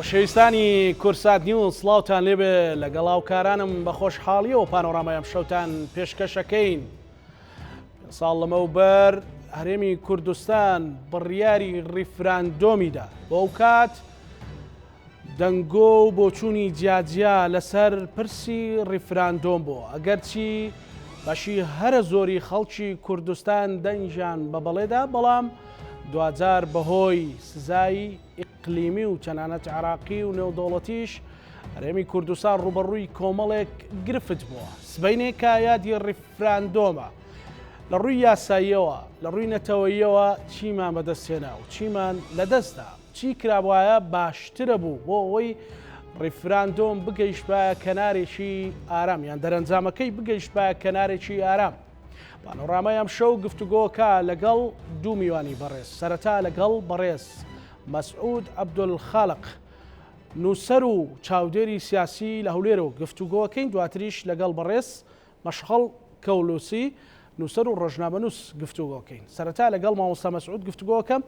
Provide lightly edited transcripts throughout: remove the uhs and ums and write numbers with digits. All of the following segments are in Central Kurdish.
خۆشەویستانی کوردسات نیوز سڵاوتان لێبێ لەگەڵ هاوکارانم بە خۆشحاڵیەوە پانۆرامای ئەم شەوتان پێشکەشەکەین ساڵ لەمەوبەر هەرێمی کوردستان بڕیاری ڕیفراندۆمیدا بۆ ئەو کات دەنگۆ و بۆچوونی جیاجیا لەسەر پرسی ڕیفراندۆم بۆ ئەگەرچی بەشی هەرە زۆری خەڵکی کوردستان دەنگیان بە بەڵێدا بەڵام دواجار بەهۆی سزای ئیقلیمی و تەنانەت عێراقی و نێودەوڵەتیش هەرێمی کوردستان ڕووبەڕووی کۆمەڵێک گرفت بووە. سبەینێ کە یادی ڕیفراندۆمە لە ڕووی یاساییەوە، لە ڕووی نەتەوەییەوە چیمان بەدەستهێنا و چیمان لەدەستدا؟ چی کرابوایە باشترە بوو بۆ ئەوەی ڕیفراندۆم بگەیشتبایە کەنارێکی ئارام یان دەرەنجامەکەی بگەیشتبایە کەنارێکی ئارام؟ پانۆرامای ئەمشەو گفتوگۆکە لەگەڵ دوو میوانی بەڕێز، سەرەتا لەگەڵ بەڕێز مەسعود عەبدولخالق، نووسەر و چاودێری سیاسی لە هەولێرەوە گفتوگۆکەین، دواتریش لەگەڵ بەڕێز مەشخەڵ کەولوسی، نووسەر و ڕۆژنامەنووس گفتوگۆکەین. سەرەتا لەگەڵ مامۆستا مەسعود گفتوگۆکەم.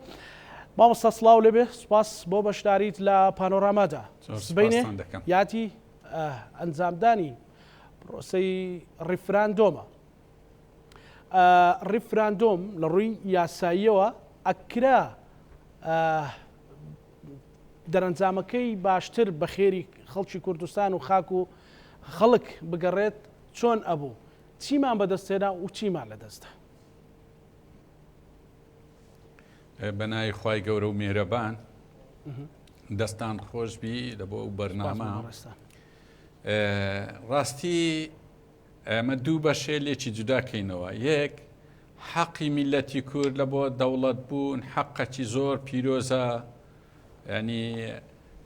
مامۆستا سڵاو لێبێ، سوپاس بۆ بەشداریت لە پانۆرامادا. سبەینێ یادی ئەنجامدانی پرۆسەی ڕیفراندۆمە. ڕیفراندۆم لە ڕووی یاساییەوە ئەکرا دەرەنجامەکەی باشتر بە خێری خەڵکی کوردستان و خاک و خەڵک بگەڕێت چۆن ئەبوو چیمان بەدەستێنا و چیمان لەدەستدا؟ بە ناوی خوای گەورە و میهرەبان دەستان خۆشبی لە بۆ ئەو بەرنامە ڕاستی ئەمە دوو بەشێ لێکی جودا کەینەوە یەک حەقی میلەتی کورد لە بۆ دەوڵەت بوون حەقەکی زۆر پیرۆزە ینی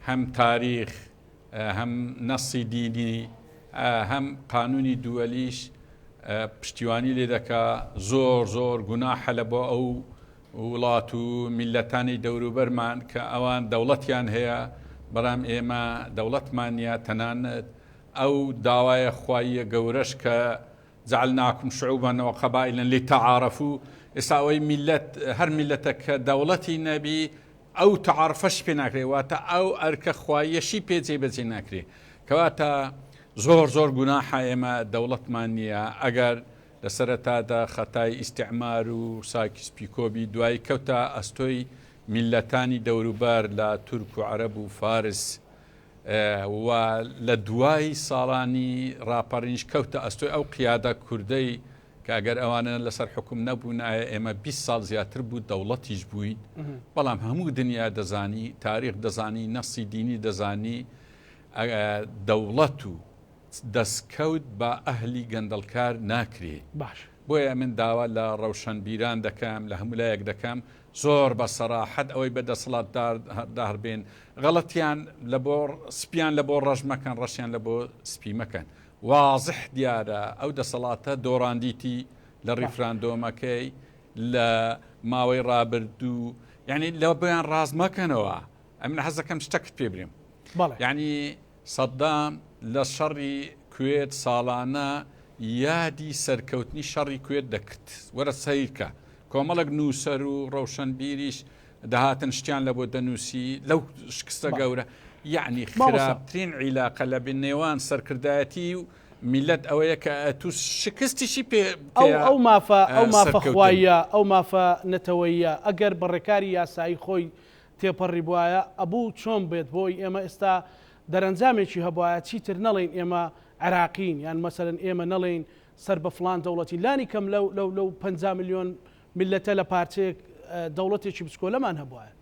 هەم تاریخ هەم نەسی دینی هەم قانونی دووەلیش پشتیوانی لێ دەکا زۆر زۆر گوناحە لە بۆ ئەو وڵات و میللەتانی دەوروبەرمان کە ئەوان دەوڵەتیان هەیە بەڵام ئێمە دەوڵەتمان نییە تەنانەت ئەو داوایە خواییە گەورەش کە جعلناکم شعوبا وقبائل لتعارفوا ئێستا ئەوەی میللەت هەر میللەتە کە دەوڵەتی نەبی ئەو تعارفەش پێ ناکرێ واتە ئەو ئەرکە خواییەشی پێ جێبەجێ ناکرێ کەواتە زۆر زۆر گوناحە ئێمە دەوڵەتمان نییە ئەگەر لە سەرەتادا خەتای ئیستیعمار و ساکیس پیکۆبی دوایی کەوتە ئەستۆی میللەتانی دەوروبەر لە تورک و عەرەب و فارس و لە دوای ساڵانی ڕاپەڕینیش کەوتە ئەستۆی ئەو قیادە کوردەی کە ئەگەر ئەوانە لەسەر حوکم نەبوونایە ئێمە 20 ساڵ زیاتر بوو دەوڵەتیش بووین بەڵام هەموو دنیا دەزانی تاریخ دەزانی نەسی دینی دەزانی دەوڵەت و دەستکەوت بە ئەهلی گەندەڵکار ناکرێ. باش. بۆیە من داوا لە ڕەوشەنبیران دەکەم، لە هەموو لایەک دەکەم، زۆر بە سەراحەت ئەوەی بە دەسەڵاتدار بێن، غەڵەتیان لە بۆ سپیان لە بۆ ڕەش مەکەن، ڕەشیان لە بۆ سپی مەکەن. وازح دیارە ئەو دەسەڵاتە دۆڕاندیتی لە ڕیفراندۆمەکەی لە ماوەی ڕابردوو، یانی لە بۆیان ڕاست مەکەنەوە. ئەمن حەز دەکەم شتەکت پێ برێم. بەڵێ. یانی سەدام لە شەڕی کوێت ساڵانە یادی سەرکەوتنی شەڕی کوێت دەکرد. وەرە سەیرکە کۆمەڵێک نووسەر و ڕەوشەنبیریش دەهاتن شتیان لە بۆ دەنووسی لەو شکستە گەورە. یەعنی خراپترین عیلاقە لە نێوان سەرکردایەتی و میللەت ئەوەیە کە ئەتوو شکستیشی پێ ئەو ئەو مافە ئەو مافە خواییە ئەو مافە نەتەوەییە ئەگەر بە ڕێکاری یاسایی خۆی تێپەڕیبوایە ئەبوو چۆن بێت بۆی ئێمە ئێستا دەرەنجامێکی هەبوایە چیتر نەڵێین ئێمە عێراقین یان مەسەلەن ئێمە نەڵێین سەر بە فڵان دەوڵەتین لانی کەم لەو لەو لەو 50 ملیۆن میللەتە لە پارچەیەک دەوڵەتێکی بچکۆلەمان هەبوایە.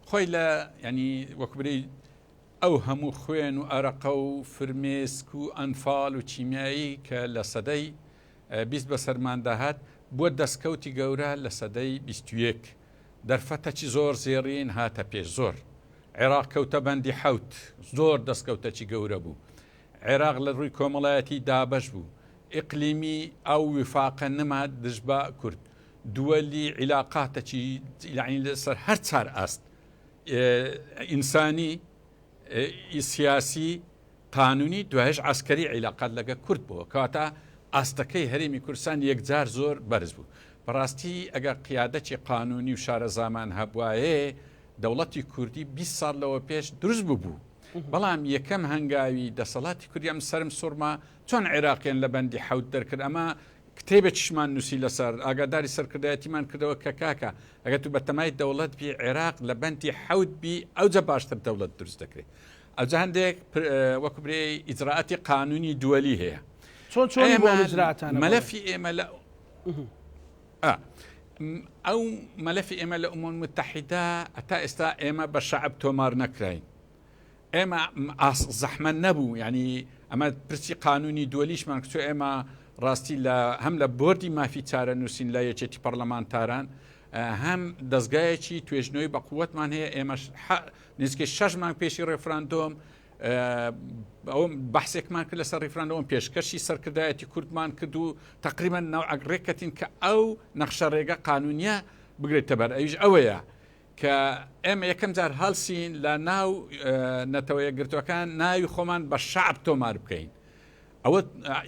خۆی لە ینی وەکبرەی ئەو هەموو خوێن و ئارەقە و فرمێسک و ئەنفال و چیمیایی کە لە سەدەی 20 بەسەرماندا هات بووە دەستکەوتی گەورە لە سەدەی 21 دەرفەتەکی زۆر زێڕین هاتە پێش زۆر عێراق کەوتە بەندی حەوت زۆر دەستکەوتەکی گەورە بوو عێراق لە ڕووی کۆمەڵایەتی دابەش بوو ئیقلیمی ئەو ویفاقە نەما دژ بە کورد دووەلی عیلاقاتەکی یعنی لەسەر هەر چار ئاست ئینسانی سیاسی قانونی دوایش عەسکەری عیلاقات لەگە کورد بووە کەواتە ئاستەکەی هەرێمی کوردستان یەکجار زۆر بەرز بوو بەڕاستی ئەگەر قیادەکی قانونی و شارەزامان هەبوایێ. دەوڵەتی کوردی 20 ساڵ لەوە پێش دروست ببوو بەڵام یەکەم هەنگاوی دەسەڵاتی کوردی ئەم سرم سوڕما چۆن عێراقیان لە بەندی حەوت دەرکرد ئەمە کتێبێکیشمان نووسی لەسەر ئاگاداری سەرکردایەتیمان کردەوە کە کاکە ئەگەر تو بەتەمای دەوڵەت بی عێراق لە بەندی حەوت بی ئەوجا باشتر دەوڵەت دروست دەکرێت ئەوجا هەندێک وەکو برێ ئیجرائاتی قانونی دووەلی هەیە چۆن چۆن بۆ ئەم ئیجرائاتانە مەلەفی ئێمە لە ئەو مەلەفی ئێمە لە ئومم متحیدە هەتا ئێستا ئێمە بە شەعب تۆمار نەکراین ئێمە زەحمە نەبوو ینی ئەمە پرسی قانونی دووەلیشمان کچۆ ئێمە ڕاستی لە هەم لە بۆردی مافی چارە نووسین لە یەکێتی پەرلەمانتاران هەم دەستگایەکی توێژنەوەی بە قووەتمان هەیە ئێمەش نزیکەی شەش مانگ پێشی ڕێفراندۆم ئەوە بەحسێکمان کرد لەسەر ڕیفراندۆم پێشکەشی سەرکردایەتی کوردمان کرد و تقریبا ناوعەک ڕێککەتین کە ئەو نەخشە ڕێگە قانونیە بگرێتە بەر ئەویش ئەوەیە کە ئێمە یەکەم جار هەڵسین لە ناو نەتەوە یەکگرتوەکان ناوی خۆمان بە شعب تۆمار بکەین ئەوە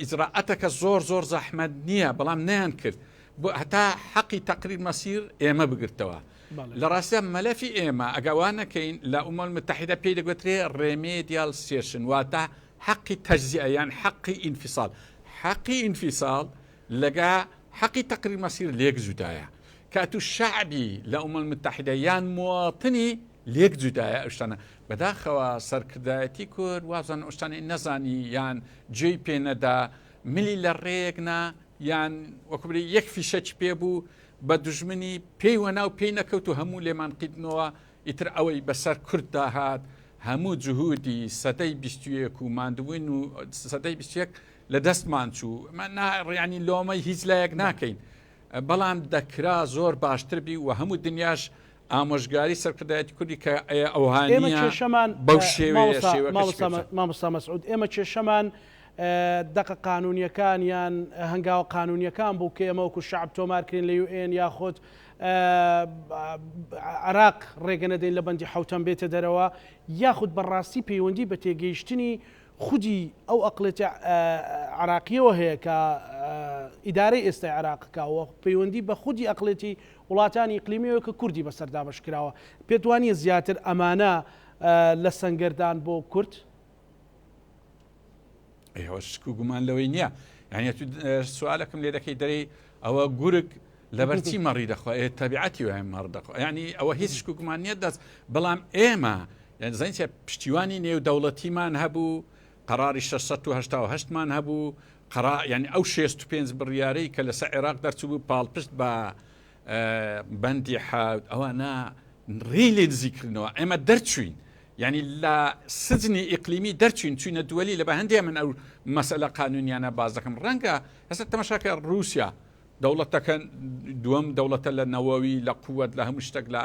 ئیجرائەتەکە زۆر زۆر زەحمەت نییە بەڵام نەیان کرد بۆ هەتا حەقی تەقریر مەسیر ئێمە بگرتەوە لە ڕاستە مەلەفی ئێمە ئەگەوا نەکەین لە ئومەل متحدە پێی دەگوترێ remedial cession واتە حەقی تەجزیە یان حەقی ئینفیسال حەقی ئینفیسال لەگا حەقی تەقریر مەسیر لێک جودایە کە ئەتوو شەعبی لە ئومەل متحدە یان مواطنی لێک جودایە ئەو شتانە بەداخەوە سەرکردایەتی کورد وابزانم ئەو شتانەی نەزانی یان گوێی پێ نەدا ملی لە ڕێیەک نا یان وەکو بڵێی یەک فیشەکی پێ بوو بە دوژمنی پێی وەنا و پێی نەکەوت و هەموو لێمان قیتنەوە ئیتر ئەوەی بەسەر کورددا هات هەموو جهودی سەدەی 21 و ماندووین و سەدەی 21 لە دەستمان چوو ڕیانی لۆمەی هیچ لایەک ناکەین بەڵام دەکرا زۆر باشتر بی و هەموو دنیاش ئامۆژگاری سەرکردایەتی کوردی کە ئەیە ئەوها ئێمە نییە کێشەمان بەو شێوەیە مامۆستا شێوەکەشی مامۆستا پێ بچێت. مامۆستا مەسعود ئێمە کێشەمان دەقە قانونیەکان یان هەنگاوە قانونیەکان بوو کە ئێمە وەکو شەعب تۆمار کرین لە UN یاخود عێراق ڕێگە نەدەین لە بەندی حەوتەم بێتە دەرەوە یاخود بەڕاستی پەیوەندی بە تێگەیشتنی خودی ئەو ئەقڵێتە عێراقیەوە هەیە کە ئیدارەی ئێستای عێراق کا و پەیوەندی بە خودی ئەقڵێتی وڵاتانی ئیقلیمیەوە کە کوردی بەسەر دابەش کراوە. پێت وا نییە زیاتر ئەمانە لە سەنگەردان بۆ کورد؟ ئەوە شک و گومان لەوەی نییە. یعنی تو سوالەکم لێ دەکەی دەرێی ئەوە گورگ لەبەر چی مەڕی دەخوا ئێ تەبیعەتی وایە مەڕ دەخوا یعنی ئەوە هیچ شک و گومان نییە دەست بەڵام ئێمە یعنی زانین چیە پشتیوانی نێودەوڵەتیمان هەبوو قەراری 688 مان هەبوو قەرا یعنی ئەو 65 بڕیارەی کە لەسەر عێراق دەرچوو پاڵپشت بە بەندی حەوت ئەوانە ڕێی لێ نزیکردنەوە ئێمە دەرچوین یعنی لە سجنی ئیقلیمی دەرچوین چوینە دووەلی لە بە هەندێ من ئەو مەسەلە قانونیانە باز دەکەم ڕەنگە هەسە تەمەشاکە رووسیا دەوڵەتەکە دووەم دەوڵەتە لە نەوەوی لە قووەت لە هەموو شتێک لە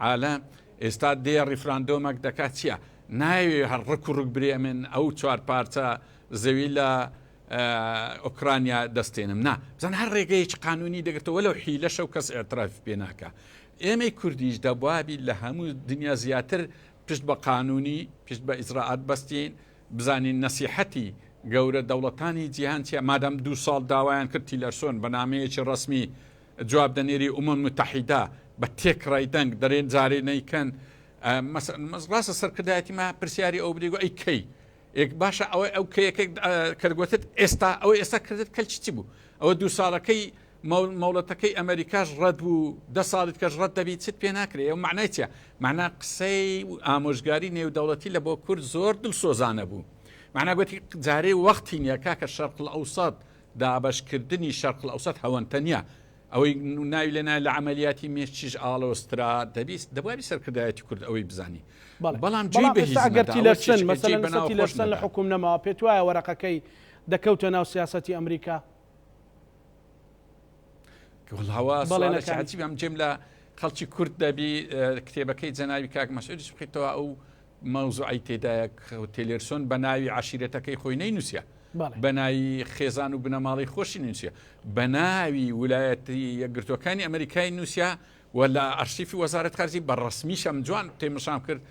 عالەم ئێستا دێ ڕیفراندۆمەک دەکات چییە ناوێ هەر ڕک و ڕک برێ من ئەو چوار پارچە زەوی لە ئۆکرانیا دەستێنم نا بزان هەر ڕێگەیەکی قانونی دەگرتەوە لەو حیلەشە و کەس ئاعتراف پێ ناکە ئێمەی کوردیش دەبوابی لە هەموو دنیا زیاتر پشت بە قانونی پشت بە ئیجرائات بەستین بزانین نەسیحەتی گەورە دەوڵەتانی جیهان چیە مادام دوو ساڵ داوایان کرد تیلەرسۆن بە نامەیەکی ڕەسمی جواب دەنێری ئومم متحیدە بە تێکڕای دەنگ دەرێن جارێ نەیکەن ڕاستە سەرکردایەتی ما پرسیاری ئەو بدەی ئەی کەی ئێک باشە ئەوەی ئەو کەیەکە کە گوتت ئێستا ئەوەی ئێستا کردت کەلکی چی بوو ئەوە دوو ساڵەکەی مۆڵەتەکەی ئەمریکاش ڕەت بوو دە ساڵیت کەش ڕەت دەبی چت پێ ناکرێ ئەو معنای چیە معنا قسەی و ئامۆژگاری نێودەوڵەتی لە بۆ کورد زۆر دڵسۆزانە بوو معنا گوتی جارێ وەختی نییە کاکە شەرق ئەوسەد دابەشکردنی شەرق ئەوسەد هەوەنتە نییە ئەوەی ناوی لێ نایە لە عەمەلیاتی مێشکیش ئاڵۆزترا دەبیست دەبوابی سەرکردایەتی کورد ئەوەی بزانی بەڵام جێی بەڵام بە ئێستا هیچ ئەگەر نەدا ئەوە تیلەرسن کێشەکە جێی مەسەلەن بە ئێستا ناوخۆش تیلەرسن لە نەدا. حوکم نەماوە پێت وایە وەرەقەکەی دەکەوتە ناو سیاسەتی ئەمریکا؟ وەڵا ئەوە سوالێکی بەڵێنەکانی. عەجیبە ئەم جێم لە خەڵکی کورد دەبی کتێبەکەی جەنابی کاک مەسعودیش بخەیتەوە ئەو مەوزوعەی تێدایە تێلێرسۆن بە ناوی عەشیرەتەکەی خۆی نەینووسیە بە ناوی خێزان و بنەماڵەی خۆشی نووسیە بە ناوی ولایەتی یەکگرتووەکانی ئەمریکای نووسە و لە ئەرشیفی وەزارەت خارجی بە ڕەسمیشەم جوان تێمەشام کرد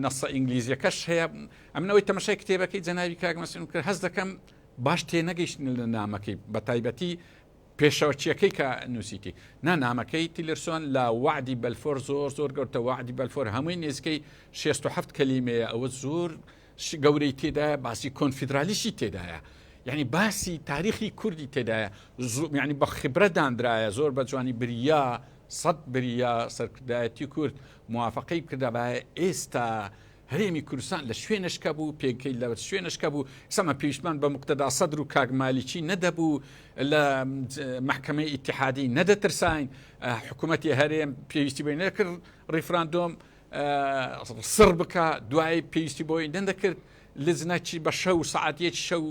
نەسە ئینگلیزیەکەش هەیە ئەمنەوەی تەمەشای کتێبەکەی جەناوی کاک مەسیم کرد هەست دەکەم باش تێنەگەیشتن لە نامەکەی بە تایبەتی. پێشەوەچیەکەی کە نووسیتی نا نامەکەی تیلرسۆن لە وەعدی بەلفۆر زۆر زۆر گەورتە وەعدی بەلفۆر هەمووی نێزیکەی 67 کەلیمەیە ئەوە زۆر گەورەی تێدایە باسی کۆنفیدرالیشی تێدایە یعنی باسی تاریخی کوردی تێدایە یعنی بە خبرە دانرایە زۆر بە جوانی بریا سەد بریا سەرکردایەتی کورد موافقەی بکردابایە ئێستا هەرێمی کوردستان لە شوێنشکە بوو پێکەی لە شوێنشکە بوو سەمە پێویستمان بە مقتەدا سەدر و کاک مالیکی نەدەبوو لە مەحکەمەی ئیتیحادی نەدەترساین حکوومەتی هەرێم پێویستی بۆی نەکرد ڕیفراندۆم سڕ بکە دوای پێویستی بۆی نەدەکرد لجنەکی بە شەو سەعات یەک شەو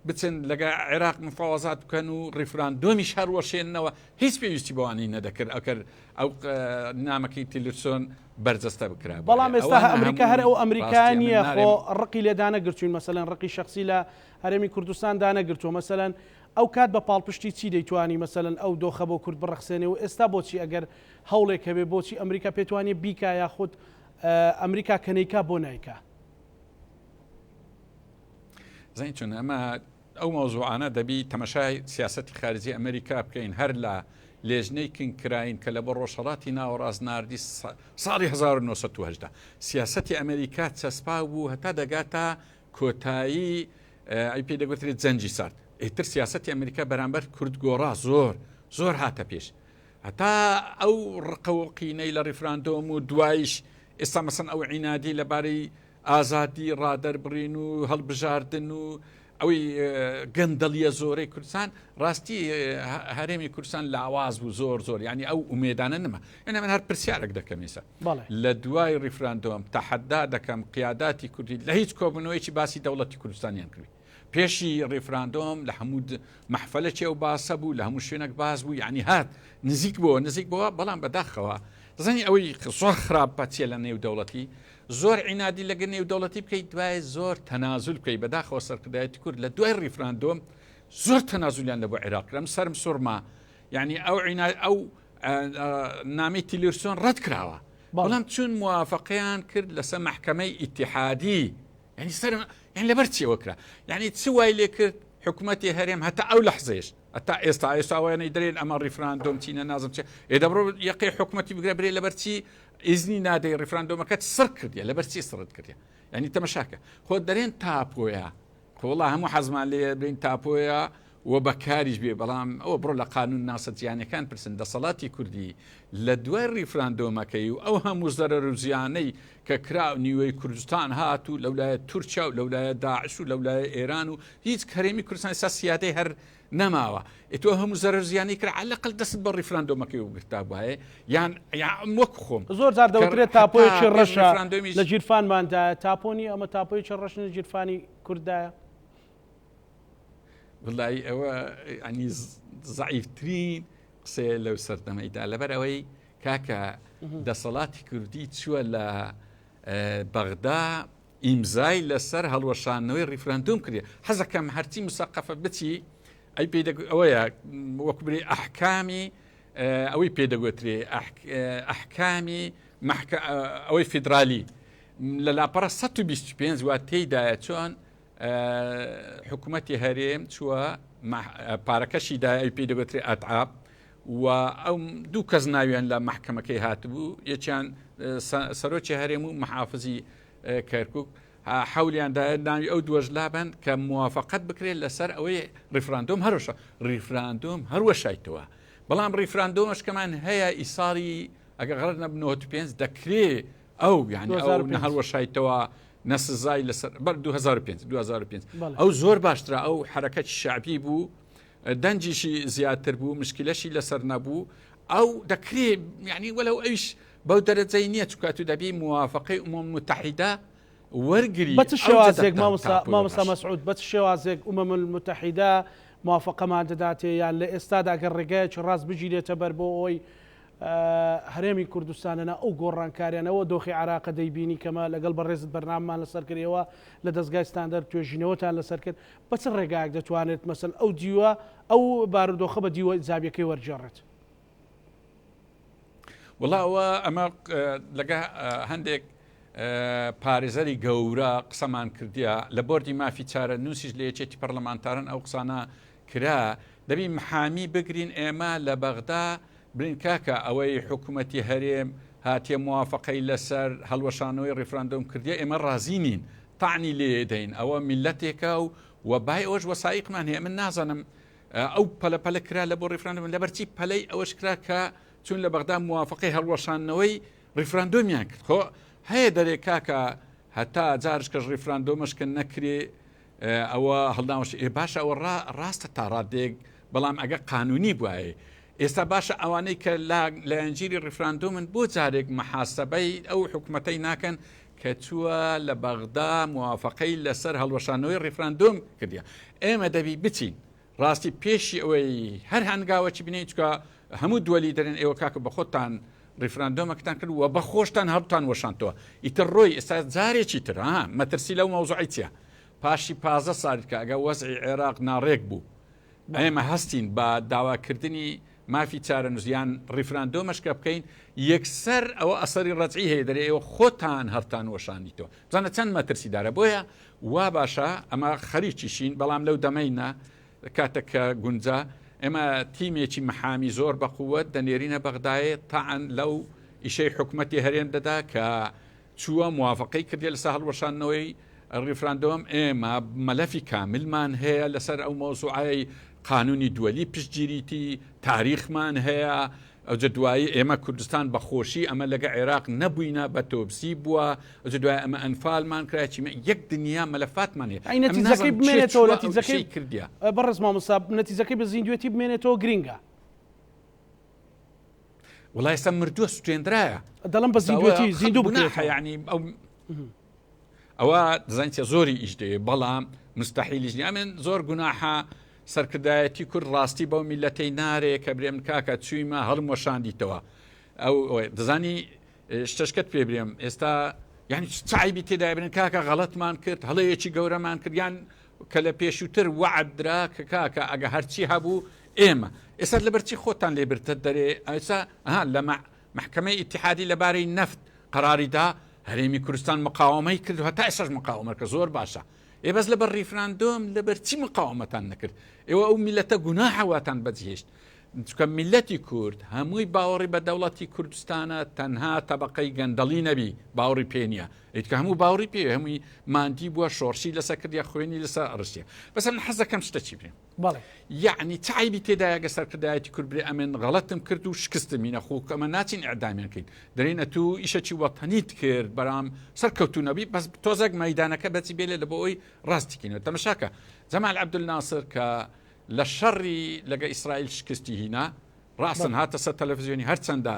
بچن لەگە عێراق مفاوەزات بکەن و ڕیفراندۆمیش هەروەشێننەوە هیچ پێویستی بەوانی نەدەکرد ئەکەر ئەو نامەکەی تیلرسۆن بەرجەستە بکرا. بەڵام ئێستا ئەمریکا هەر ئەو ئەمریکا نییە خۆ ڕقی لێ دانەگرتوین مەسەلەن ڕقی شخصی لە هەرێمی کوردستان دانەگرتووە مەسەلەن ئەو کات بە پاڵپشتی چی دەیتوانی مەسەلەن ئەو دۆخە بۆ کورد بڕەخسێنێ و ئێستا بۆچی ئەگەر هەوڵێک هەبێ بۆچی ئەمریکا پێتوانیە بیکا یاخود ئەمریکا کە نەیکا بۆ نایکا؟ زانی چون ئەمە ئەو مەوزوعانە دەبی تەمەشای سیاسەتی خارجی ئەمریکا بکەین هەر لە لێژنەی کنکراین کە لە بۆ ڕۆژهەڵاتی ناوەڕاست ناردی ساڵی 1970 سیاسەتی ئەمریکا چەسپاو بوو هەتا دەگاتە کۆتایی ئەی پێی دەگوترێت جەنگی سارد ئیتر سیاسەتی ئەمریکا بەرامبەر کورد گۆڕا زۆر زۆر هاتە پێش هەتا ئەو ڕقە و قینەی لە ڕیفراندۆم و دوایش ئێستا مەسەن ئەو عینادی لەبارەی ئازادی ڕادەربڕین و هەڵبژاردن و ئەوەی گەندەڵیە زۆرەی کوردستان ڕاستی هەرێمی کوردستان لاواز بوو زۆر زۆر ینی ئەو ئومێدانە نما یعنی من هەر پرسیارێک دەکەم ئێستا لە دوای ڕیفراندۆم تەحەدا دەکەم قیاداتی کوردی لە هیچ کۆبوونەوەیکی باسی دەوڵەتی کوردستانیان کردی پێشی ڕیفراندۆم لە هەموو مەحفەلەکی ئەو باسە بوو لە هەموو شوێنێک باس بوو یعنی هات نزیک بووە نزیک بووە بەڵام بەداخەوە دەزانی ئەوەی زۆر خراپ بەچیە لە نێو دەوڵەتی زۆر عینادی لەگە نێو دەوڵەتی بکەیت دوای زۆر تەنازول بکەیت بەداخەوە سەرکردایەتی کورد لە دوای ڕیفراندۆم زۆر تەنازولیان لە بۆ عێراق کرد سەرم سوڕما یعنی ئەو عینا ئەو نامی تیلرسۆن ڕەت کراوە بەڵام چون موافقەیان کرد لەسەر مەحکەمەی ئیتیحادی یعنی سەر یعنی لەبەر چیەوە کرا یعنی چ وای لێ کرد حکوومەتی هەرێم هەتا ئەو لەحزەیش هەتا ئێستا ئێستا ئەوەیانەی دەرێن ئەمە ڕیفراندۆم چینە نازم چێ ئێ دەبڕۆ یەقەی حکوومەتی بگرە برێ لەبەر چی ئیزنی نادەی ڕیفراندۆمەکەت سڕ کردیە لەبەر چی سڕت کردیە یعنی تەمەشاکە خۆ دەرێن تاپۆیە خۆڵا هەموو حەزمان لێ برین تاپۆیە و بەکاریش بێ بەڵام ئەوە بڕۆ لە قانون ناسە جیانەکان پرسن دەسەڵاتی کوردی لە دوای ڕیفراندۆمەکەی و ئەو هەموو زەرەر و زیانەی کە کرا و نیوەی کوردستان هات و لەولایە تورکیا و لەولایە داعش و لەولایە ئێران و هیچ هەرێمی کوردستان ئێستا سیادەی هەر نەماوە ئێ تۆ هەموو زەرەر زیانی کرا عەلەقەل دەست بە ڕیفراندۆمەکەی وگرتا بواێ یان یان وەک خۆم زۆر جار دەوترێت تاپۆیەکی ڕەشە لە گیرفانماندایە تاپۆ نییە ئەمە تاپۆیەکی ڕەش لە گیرفانی کورددایە وڵی ئەوە ینی زعیفترین قسەیە لەو سەردەمەیدا لەبەر ئەوەی کاکە دەسەڵاتی کوردی چووە لە بەغدا ئیمزای لەسەر هەڵوەشاندنەوەی ڕیفراندۆم کردیە حەزەکەم هەرچی مسەقەفە بچی ئەی پێی ئەوەیە وەکو برێ ئەحکامی ئەوەی پێ دەگوترێ ئەحکامی ئەوەی فیدرالی لە لاپەڕە 125 وا تێیدایە چۆن حکوومەتی هەرێم چووە پارەکەشی دای ئەوی پێی دەگوترێ ئەتعاب و ئەو دوو کەس ناویان لە مەحکەمەکەی هاتبوو یەکیان سەرۆکی هەرێم و محافزی کەرکک حولیان دایە ناوی ئەو دووەش لابن کە موافقەت بکرێت لەسەر ئەوەی ڕیفراندۆم هەروەشە ڕیفراندۆم هەروەشایتەوە بەڵام ڕیفراندۆمەشکەمان هەیە ئیساڵی ئەگە غەڵت نەبن 95 دەکرێ ئەو یعنی ئەو هەروەشایتەوە نە سزای لەسەر بەر 2005 2005 ئەو زۆر باشترە ئەو حرەکەتی شعبی بوو دەنگیشی زیاتر بوو مشکلەشی لەسەر نەبوو ئەو دەکرێ یعنی وەلو ئەویش بەو دەرەجەی نییە چونکە تو دەبی موافقەی ئومەم متحیدە وەرگری بە چ شێوازێک مامۆستا مامۆستا مەسعود بە چ شێوازێک ئومەم المتحیدە موافقەمان دەداتێ یان لە ئێستادا گەر ڕێگایەکی ڕاست بگیرێتە بەر بۆ ئەوەی هەرێمی کوردستان لەنا ئەو گۆڕانکاریانەوە دۆخی عراقە دەیبینی کەمە لەگەڵ بەڕێزت بەرنامەمان لەسەر کرد ئێوە لە دەستگای ستاندەر توێژینەوەتان لەسەر کرد بە چ ڕێگایەک دەتوانێت مەسەن ئەو دیوە ئەو بارودۆخە بە دیوە ئیجابیەکەی وەرگێڕێت؟ وڵا ئەوە ئەمە لەگە هەندێک پارێزەری گەورە قسەمان کردیا لە بۆردی مافی چارە نووسیش لە یەکێتی پەرلەمانتارن ئەو قسانە کرا. دەبی محامی بگرین ئێمە لە بەغدا بلین کاکە ئەوەی حکومەتی هەرێم هاتیە موافقەی لەسەر هەڵوەشانەوەی ڕیفراندۆم کردیە ئێمە ڕازی نین تەعنی لێ دەین ئەوە میلەتێکە و و بای ئەوەش وەسائیقمان هەیە من نازانم ئەو پەلە پەلە کرا لە بۆ ڕیفراندۆم لەبەرچی پەلەی ئەوەش کرا کە چون لە بەغدا موافقەی هەڵوەشاندنەوەی ڕیفراندۆمیان کرد خۆ هەیە دەرێ کاکە هەتا جارشکەش ڕیفراندۆمەشکە نەکرێ ئەوە هەڵناوەش ئێ باشە ئەوە ڕاستە تا ڕادەیەک بەڵام ئەگە قانونی بواێ ئێستا باشە ئەوانەی کە لە لایەنگیری ڕیفراندۆمن بۆ جارێک محاسبەی ئەو حکومەتەی ناکەن کە چووە لە بەغدا موافقەی لەسەر هەڵوەشانەوەی ڕیفراندۆم کردیە ئێمە دەبی بچین ڕاستی پێشی ئەوەی هەر هەنگاوەکی بنێین چکە هەموو دووەلی دەرێن ئێوە کاکە بە خۆتان ڕیفراندۆمەکەتان کرد و بە خۆشتان هەڵتان وەشانتەوە ئیتر ڕۆی ئێستا جارێکی تر ها مەترسی لەو مەوزوعی چیە پاشی 15 ساڵ کە ئەگە وەزعی عێراق ناڕێک بوو ئێمە هەستین بە داواکردنی مافی چارەنووس یان ڕیفراندۆمەش کە بکەین یەکسەر ئەوە ئەسەری ڕەجعی هەیە دەرێ ئێوە خۆتان هەرتان وەشاندیتەوە بزانە چەند مەترسیدارە بۆیە وا باشە ئەمە خەریکیشین بەڵام لەو دەمەی نا کاتێک کە گونجا ئێمە تیمێکی محامی زۆر بە قووەت دەنێرینە بەغدایێ تەعن لەو ئیشەی حکومەتی هەرێم دەدا کە چووە موافقەی کردیە لەسەر هەڵوەشاندنەوەی ڕیفراندۆم ئێمە مەلەفی کاملمان هەیە لەسەر ئەو مەوزوعەی قانونی دووەلی پشتگیریتی تاریخمان هەیە ئەوجە دوایی ئێمە کوردستان بە خۆشی ئەمە لەگە عێراق نەبووینە بە تۆبسی بووە ئەوجە دوای ئەمە ئەنفالمان کرا چیمە یەک دنیا مەلەفاتمان هەیە ئەی نەتیجەکەی بمێنێتەوە نەتیجەکەی کردیە بەڕێز مامۆستا نەتیجەکەی بە زیندوێتی بمێنێتەوە گرینگە. وڵا ئێستا مردووە سوتێندرایە دەڵم بە زیندوێتی زیندوو بکرێتەوە یعنی ئەو ئەوە دەزانین چیە زۆری ئیش دەوێ بەڵام مستحیلیش نیە ئەمن زۆر گوناحە سەرکردایەتی کورد ڕاستی بەو میلەتەی نارێ کە برێم کاکە چوویمە هەڵم وەشاندیتەوە ئەو دەزانی شتەشکەت پێ برێم ئێستا یعنی چایبی تێدای برن کاکە غەڵەتمان کرد هەڵەیەکی گەورەمان کرد یان کە لە پێشووتر وعد درا کە کاکە ئەگە هەرچی هەبوو ئێمە ئێستا لەبەرچی خۆتان لێ برتە دەرێ ئەسا لە محکمەی ئیتحادی لەبارەی نەفت قەراری دا هەرێمی کوردستان مقاوەمەی کرد و هەتا ئێستاش مقاوەمە کە زۆر باشە ئێ بەس لەبەر ڕیفراندۆم لەبەر چی مقاوەمەتان نەکرد ئێوە ئەو میلەتە گوناحە واتان بەجێهێشت چونکە میلەتی کورد هەمووی باوەڕی بە دەوڵەتی کوردستانە تەنها تەبقەی گەندەڵی نەبی باوەڕی پێ نییە ئیتکە هەموو باوەڕی پێ هەمووی ماندی بووە شۆڕشی لەسەر کردیا خوێنی لەسەر ئەڕشتیە بەس من حەز دەکەم شتە چی برێم بەڵێ. یەعنی چ عەیبی تێدایە گەر سەرکردایەتی کورد برێ ئەمن غەڵەتم کرد و شکستم هینا خۆ ئەمە ناچین ئیعدامیان کەین دەرێین ئەتوو ئیشەکی وەتەنیت کرد بەرام سەرکەوتوو نەبی بەس تۆزێک مەیدانەکە بەچی بێلێ لە بۆ ئەوی ڕاستی کەینەوە تەمەشاکە جەمال عەبدولناسر کە لە شەڕی لەگە ئیسرائیل شکستی هینا ڕاستن هاتە سەر تەلەفزیۆنی هەرچەندە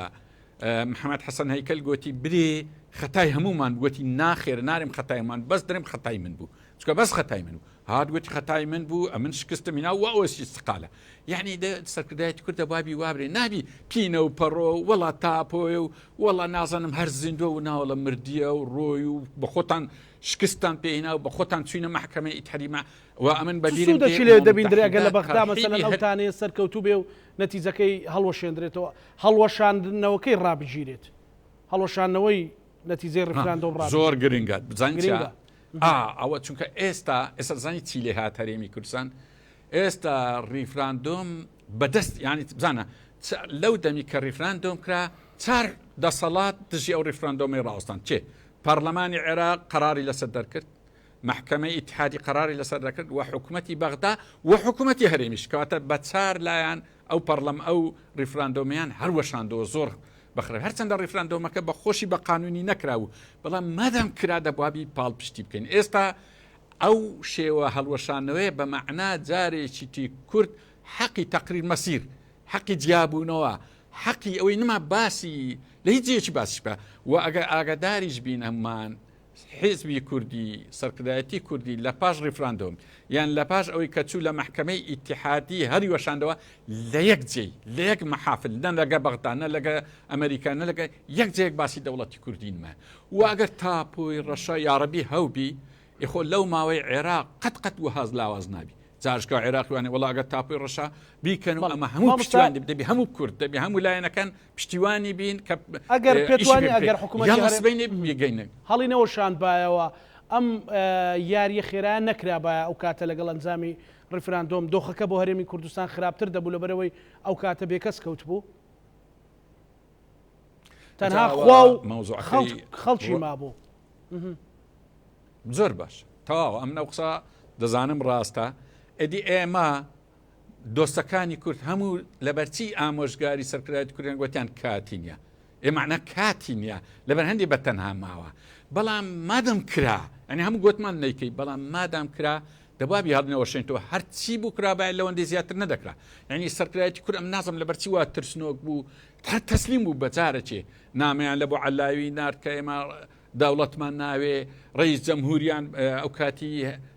محەممەد حەسەن هەیکەل گوتی برێ خەتای هەمومان گوتی ناخێر نارم خەتای من بەس درم خەتای من بوو چکە بەس خەتای من بوو هات گوتی خەتای من بوو ئەمن شکستم هینا و ئەوەشی استقالە یعنی دە سەرکردایەتی کوردە بابی وابرێ نابی پینە و پەڕۆ وەڵا تاپۆیە و وەڵا نازانم هەر زیندوە و ناوەڵە مردیە و ڕۆی و بە خۆتان شکستان پێهینا و بە خۆتان چوینە مەحکەمەی ئیتحریمە و ئەمن بە بیرم دێ سوودەکی لێ دەبیندرێ ئەگەر لە بەغدا تەرحیبی مەسەلەن ئەو هەر تانەیە سەرکەوتوو بێ و نەتیجەکەی هەڵوەشێندرێتەوە هەڵوەشاندنەوەکەی ڕابگیرێت هەڵوەشاندنەوەی نەتیجەی ڕیفراندۆم زۆر ڕابگیرێت گرنگە بزانین چیە گرنگە. ئا ئەوە چونکە ئێستا ئێستا زانی چی لێ هات هەرێمی کوردستان ئێستا ڕیفراندۆم بەدەست ینی بزانە لەو دەمی کە ڕیفراندۆم کرا چار دەسەڵات دژی ئەو ڕیفراندۆمی ڕاوەستان چێ پەرلەمانی عێراق قەراری لەسەر دەرکرد مەحکەمەی ئیتحادی قەراری لەسەر دەکرد و حکوومەتی بەغدا و حکوومەتی هەرێمیش کەواتە بە چار لایەن ئەو پەڕلەم ئەو ڕیفراندۆمیان هەر وەشاندەوە زۆر بەخرە هەرچەندە ڕیفراندۆمەکە بە خۆشی بە قانونی نەکراوە بەڵام مادام کرا دەبوابی پاڵپشتی بکەین ئێستا ئەو شێوە هەڵوەشانەوەیە بە مەعنا جارێکی تی کورد حەقی تەقریر مەسیر حەقی جیابوونەوە حەقی ئەوەی نما باسی لە هیچ جێیەکی باسیش بکە و ئەگەر ئاگاداریش بین هەمومان حیزبی کوردی، سەرکردایەتی کوردی لە پاش ڕیفراندۆم یان لە پاش ئەوەی کە چوو لە مەحکەمەی ئیتیحادی هەڵیوەشاندەوە لە یەک جێی، لە یەک مەحافل، نە لەگە بەغدا، نە لەگە ئەمەریکا، نە لەگە یەک جێیەک باسی دەوڵەتی کوردی نما. و ئەگەر تاپۆی ڕەشە یاڕەبی هەوبی، ئێ خۆ لەو ماوەی عێراق قەت قەت وەهاز لاواز نابی. جارشکا عێراقی وانێ وەڵا ئەگەر تاپۆی ڕەشە بیکەن و بەڵێ. ئەمە هەموو مامۆستا پشتیوان دەبی، دەبی هەموو کورد، دەبی هەموو لایەنەکان پشتیوانی بین کە ئەگەر پێت ئیشی وانیە پێ ئەگەر بکرێت حکوومەتی یاڵا هەرێم سبەینێ بگەینە هەڵی نەوەشاندبایەوە. ئەم یاریە خێرایە نەکرابایە ئەو کاتە لەگەڵ ئەنجامی ڕیفراندۆم دۆخەکە بۆ هەرێمی کوردستان خراپتر دەبوو لەبەرئەوەی ئەو کاتە بێکەس کەوتبوو تەنها خوا و خەڵکی مابوو. زۆر باش تەواو ئەم نەو قسە دەزانم ڕاستە ئەدی ئێمە دۆستەکانی کورد هەموو لەبەرچی ئامۆژگاری سەرکردایەتی کوردیان گوتیان کاتی نییە ئێ مەعنا کاتی نییە لەبەر هەندی بە تەنها ماوە بەڵام مادەم کرا ئەنی هەموو گوتمان نیکەی بەڵام مادام کرا دەبا بیهەڵنەوەشێنەوە هەرچی بوو کرابایە لەوەندەی زیاتر نەدەکرا یعنی سەرکردایەتی کورد ئەم نازم لەبەرچی وا ترسنۆک بوو هەر تەسلیم بوو بەجارەکێ نامیان لە بۆ عەلاوی نارد کە ئێمە دەوڵەتمان ناوێ ڕئیس جەمهوریان ئەو کاتی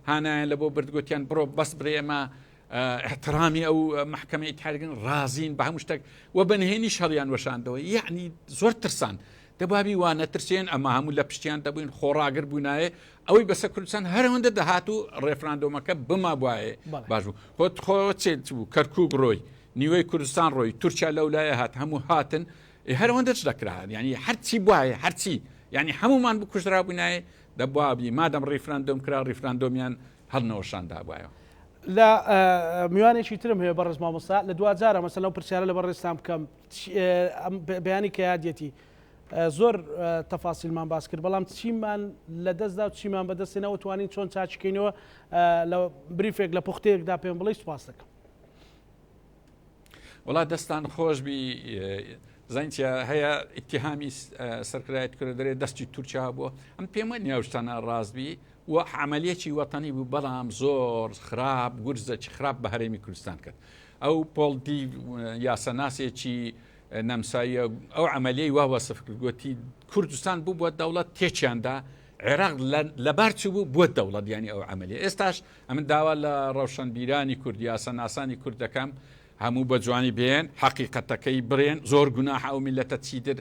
هانایان لە بۆ برد گوتیان بڕۆ بەس برێ ئێمە احترامی ئەو محکمە ئیتحادگن ڕازین بە هەموو شتێک و بەنهێنی شەڕیان وەشاندەوە یعنی زۆر ترسان دەبابی وانە نەترسێن ئەمە هەموو لە پشتیان دەبووین خۆڕاگر بوونایە ئەوەی بەسە کوردستان هەرەوەندە دەهات و ڕێفراندۆمەکە بما بواە باش بوو خۆت خۆ چێت بوو کەرکک ڕۆی نیوەی کوردستان ڕۆی تورکیا لەولایە هات هەموو هاتن ئێ هەر ئەوەندەش دەکرا یعنی هەرچی بواە هەرچی یعنی هەمومان بکوژرا بووینایە دەبوا بی مادەم ڕیفراندۆم کرا ڕیفراندۆمیان هەڵنەوەشاندا بواەوە. لە میوانێکی ترم هەیە بەڕێز مامۆستا لە دواجارە مەسەلەن ئەو پرسیارە لە بەڕێزتان بکەم بەیانی کە یادیەتی زۆر تەفاسیلمان باس کرد بەڵام چیمان لە دەستدا و چیمان بەدەستێنەوە توانین چۆن چاچکەینەوە لە بریفێک لە پوختەیەکدا پێم بڵێ سوپاس دەکەم. وڵا دەستان خۆش بی زانین چیە هەیە ئیتیهامی سەرکردایەتی کورە دەرێ دەستی تورکیا بووە ئەم پێم وە نییە شتانە ڕاست بی و عملیەکی وەتەنی بوو بەڵام زۆر خراپ گورزەکی خراپ بە هەرێمی کوردستان کرد ئەو پۆڵدی یاسەناسێکی نەمساییە ئەو عملیەی وا وەسف کرد گوتی کوردستان بوو بووە دەوڵەت تێکیاندا عێراق لەبار چوو بوو بووە دەوڵەت ینی ئەو عملیە ئێستاش ئەمن داوا لە ڕەوشەنبیرانی کورد، یاساناسانی کورد دەکەم هەموو بە جوانی بێن حەقیقەتەکەی بڕێن، زۆر گوناحە ئەو میللەتە چیتر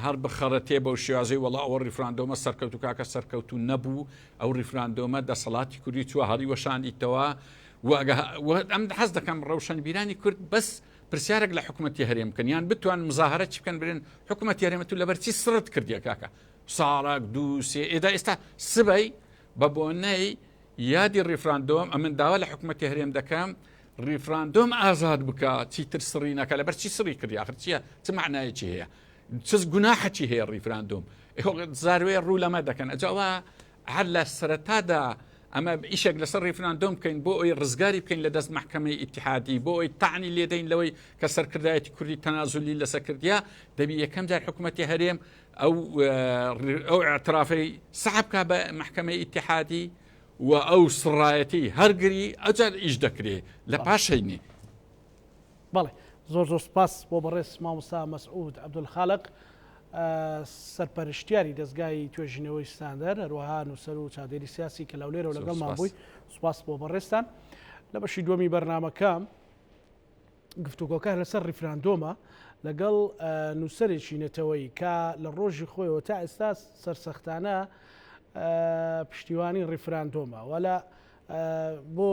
هەر بخەڕەتێ بەو شێوازەی وەڵا ئەوە ڕیفراندۆمە سەرکەوتوو کاکە سەرکەوتوو نەبوو، ئەو ڕیفراندۆمە دەسەڵاتی کوردی چووە هەڵیوەشاندیتەوە و ئەم حەز دەکەم ڕەوشەنبیرانی کورد بەس پرسیارێک لە حکوومەتی هەرێم بکەن یان بتوان مزاهرە چی بکەن برێن حکوومەتی هەرێمە تو لەبەر چی سڕت کردیە کاکە ساڵک دوو سێ ئێدا ئێستا سبەی بە بۆنەی یادی ڕیفراندۆم ئەمن داوا لە حکومەتی هەرێم دەکەم ڕیفراندۆم ئازاد بکە چیتر سڕی نەکە لەبەر چی سڕی کرد آخر چییە چ معنایەکی هەیە چ گوناحەکی هەیە ڕیفراندۆم زاروێ ڕوو لەمە دەکەن ئەجاوە هەر لە سەرەتادا ئەمە ئیشێک لەسەر ڕیفراندۆم بکەین بۆ ئەوی ڕزگاری بکەین لە دەست محکمەی ئیتحادی بۆ ئەوی تەعنی لێدەین لەوەی کە سەرکردایەتی کوردی تەنازولی لەسەر کردیا دەبی یەکەم جار حکوومەتی هەرێم ئەو ئەو اعترافەی سەعب کا بە محکمەی ئیتحادی و ئەو سڕایەتی هەرگری ئەجار ئیش دەکرێ لە پاشەینی. بەڵێ زۆر زۆر سپاس بۆ بەڕێز مامۆستا مەسعود عەبدولخالق سەرپەرشتیاری دەزگای توێژینەوەی ستاندەر هەروەها نووسەر و چاودێری سیاسی کە لەولێرەوە لەگەڵمان بووی سپاس بۆ بەڕێزتان لە بەشی دووەمی بەرنامەکە گفتوگۆکە لەسەر ڕیفراندۆمە لەگەڵ نووسەرێکی نەتەوەیی کە لە ڕۆژی خۆیەوە تا ئێستا سەرسەختانە پشتیوانی ڕیفراندۆمە و لە بۆ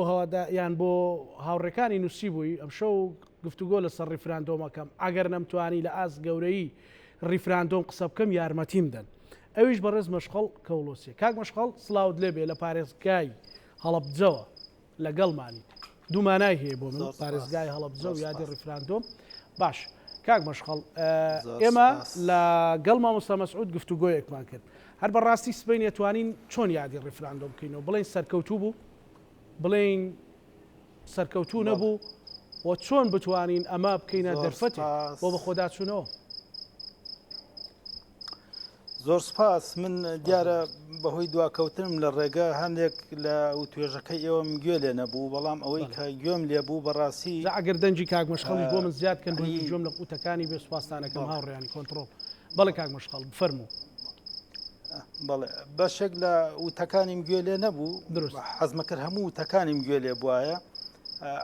یان بۆ هاوڕێکانی نووسی بووی ئەمشەو گفتوگۆ لەسەر ڕیفراندۆمەکەم ئەگەر نەمتوانی لە ئاست گەورەی ڕیفراندۆم قسە بکەم یارمەتیم دەن ئەویش بەڕێز مەشخەڵ کەوڵۆسیە کاک مەشخەڵ سڵاوت لێبێ لە پارێزگای هەڵەبجەوە لەگەڵمانی دوو مانای هەیە بۆ من پارێزگای هەڵەبجە و یادی ڕیفراندۆم باش کاک مەشخەڵ ئێمە لە گەڵ مامۆستا مەسعود گفتوگۆیەکمان کرد هەر بەڕاستی سبەینێ توانین چۆن یادی ڕیفراندۆم بکەینەوە بڵێین سەرکەوتوو بوو بڵێین سەرکەوتوو نەبوو و چۆن بتوانین ئەمە بکەینە دەرفەتێک بۆ بەخۆداچوونەوە زۆر سپاس من دیارە بەهۆی دواکەوتنم لە ڕێگە هەندێک لە وتوێژەکەی ئێوەم گوێ لێ نەبوو بەڵام ئەوەی کە گوێم لێ بوو بەڕاستی جا ئەگەر دەنگی کاک مەشخەڵیش بۆ من زیاد کەن بۆ گوێم لە قوتەکانی بێ سوپاستانەکەم هاوڕێیانی کۆنتڕۆڵ بەڵێ کاک مەشخەڵ بفەرموو. بەڵێ بەشێک لە وتەکانیم گوێ لێ نەبوو دروست حەزمە کرد هەموو وتەکانیم گوێ لێ بواە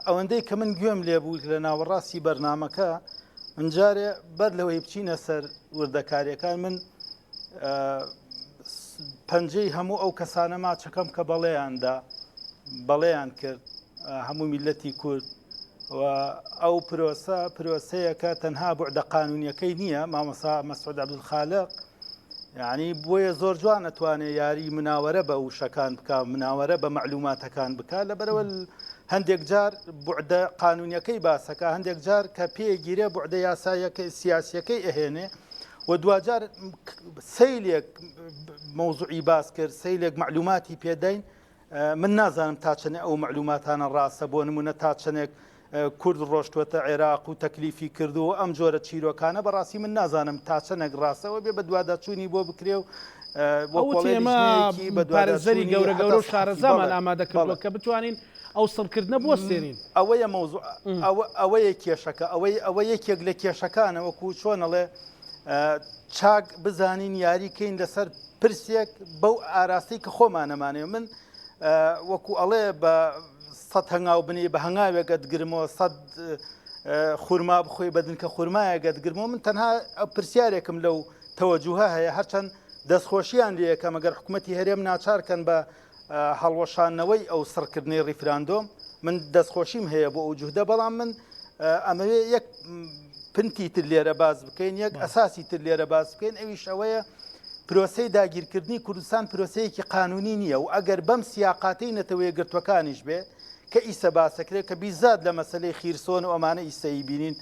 ئەوەندەی کە من گوێم لێ بوو لە ناوەڕاستی بەرنمەکە من جارێ بەر لەوەی بچینە سەر وردەکاریەکان من پەنجەی هەموو ئەو کەسانە ماچەکەم کە بەڵێیاندا بەڵێیان کرد هەموو میلەتی کورد و ئەو پرۆسە پرۆسەیەکە تەنها بوعدە قانونیەکەی نییە مامۆسا مەسعود عەبدولخالق. یانی بۆیە زۆر جوان ئەتوانێ یاری مناوەرە بە وشەکان بکا مناوەرە بە مەعلوماتەکان بکا لەبەرەوە هەندێک جار بوعدە قانونیەکەی باسەکە هەندێک جار کە پێگیرێ بوعدە یاسایەکە سیاسیەکەی ئەهێنێ و دواجار سەیلێک مەوزوعی باس کرد سەیلێک مەعلوماتی پێداین من نازانم تا چەنێ ئەو مەعلوماتانە ڕاستە بۆ نمونە تا چەنێک کورد ڕۆشتوەتە عێراق و تەکلیفی کردو و ئەم جۆرە چیرۆکانە بەڕاستی من نازانم تا چەنێک ڕاستەوە بێ بەدواداچوونی بۆ بکرێ و پارێزەری گەورە گەورە و شارەزامان ئامادە کردووە کە بتوانین ئەو سڕکردنە بوەستێنین. ئەوەیە مەوزوع ئەوەیە کێشەکە ئەوەی ئەوە یەکێک لە کێشەکانە وەکو چۆن ئەڵێ چاک بزانین یاری کەین لەسەر پرسێک بەو ئاراستەی کە خۆمانەمانێ من وەکو ئەڵێ بە سە هەنگاو بنی بە هەنگاوێک ئەتگرمەوە سەد خورما بخۆی بە دنکە خورمایەک ئەتگرمەوە من تەنها پرسیارێکم لەو تەوەجوهە هەیە هەرچەند دەستخۆشیان لەکەم ئەگەر حکوومەتتی هەرێم ناچارکەن بە هەڵوەشاندنەوەی ئەو سڕکردنەی ڕیفراندۆم من دەستخۆشیم هەیە بۆ ئەو جوهدە بەڵام من ئەمەوێ یەک پنتی تر لێرە باز بکەین یەک ئەساسی تر لێرە باز بکەین ئەویش ئەوەیە پرۆسەی داگیرکردنی کوردستان پرۆسەیەکی قانونی نییە و ئەگەر بەم سیاقاتەی نەتەوە یەکگرتووەکانیش بێ کە ئیسە باسەکرێت کە بیزاد لە مەسلەی خیرسۆن و ئەمانە ئیسەی بینین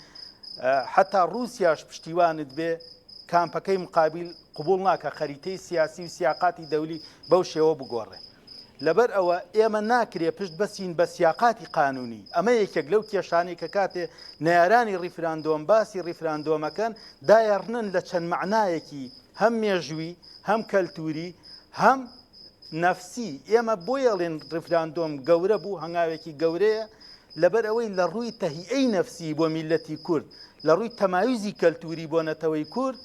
حتا رووسیاش پشتیوانت بێ کامپەکەی مقابل قبوڵ ناکا خەریتەی سیاسی و سیاقاتی دەولی بەو شێوە بگۆڕێ. لەبەر ئەوە ئێمە ناکرێ پشت بەسین بە سیاقاتی قانونی. ئەمە یەکێک لەو کێشانەی کە کاتێ نەیارانی ڕیفراندۆم باسی ڕیفراندۆمەکەن دایەڕنن لە چەند مەعنایەکی هەم مێژووی، هەم کەلتووری، هەم نەفسی. ئێمە بۆیە ئەڵێن ڕیفراندۆم گەورە بوو، هەنگاوێکی گەورەیە، لەبەر ئەوەی لە ڕووی تەهیئەی نەفسی بۆ میللەتی کورد، لە ڕووی تەمایوزی کەلتووری بۆ نەتەوەی کورد،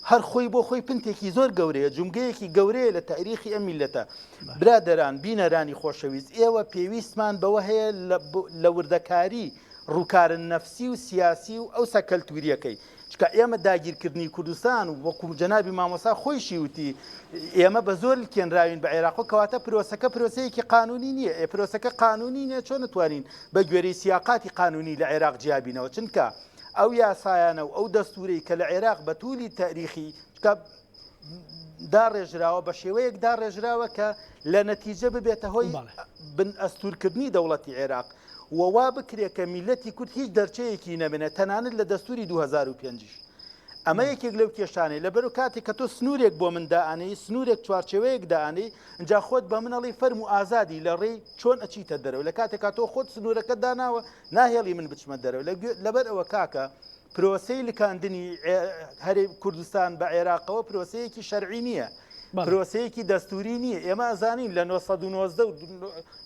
هەر خۆی بۆ خۆی پنتێکی زۆر گەورەیە، جومگەیەکی گەورەیە لە تاریخی ئەم میللەتە. برادەران، بینەرانی خۆشەویست، ئێوە پێویستمان بەوە هەیە لە وردەکاری ڕووکارە نەفسی و سیاسی و ئەوسا کەلتوورییەکەی. چونکە ئێمە داگیرکردنی کوردستان و وەکو جەنابی مامۆستا خۆیشی وتی، ئێمە بە زۆر لکێنراوین بە عێراقەوە، کەواتە پرۆسەکە پرۆسەیەکی قانوونی نییە. ئێ پرۆسەکە قانوونی نییە، چۆن ئەتوانین بە گوێرەی سیاقاتی قانوونی لە عێراق جیابینەوە؟ چونکە ئەو یاسایانە و ئەو دەستورەی کە لە عێراق بە تولی تاریخی کە داڕێژراوە بە شێوەیەک داڕێژراوە کە لە نەتیجە ببێتە هۆی بن ئەستورکردنی دەوڵەتی عێراق و وا بکرێت کە میلەتی کورد هیچ دەرچەیەکی نەمێنێت تەنانەت لە دەستوری 2005یش ئەمە یەکێک لەو کێشانەی لەبەر و کاتێک کە تۆ سنوورێک بۆ من دائەنێی سنوورێک چوارچێوەیەک دائەنێی ئینجا خۆت بە من ئەڵێی فەرموو ئازادی لە ڕێی چۆن ئەچیتە دەرەوە لە کاتێکا تۆ خۆت سنوورەکەت داناوە ناهێڵی من بچمە دەرەوە لەبەر ئەوە کاکە پرۆسەی لکاندنی هەرێ کوردستان بە عێراقەوە پرۆسەیەکی شەرعی نییە پرۆسەیەکی دەستوری نییە ئێمە ئەزانین لە 990 و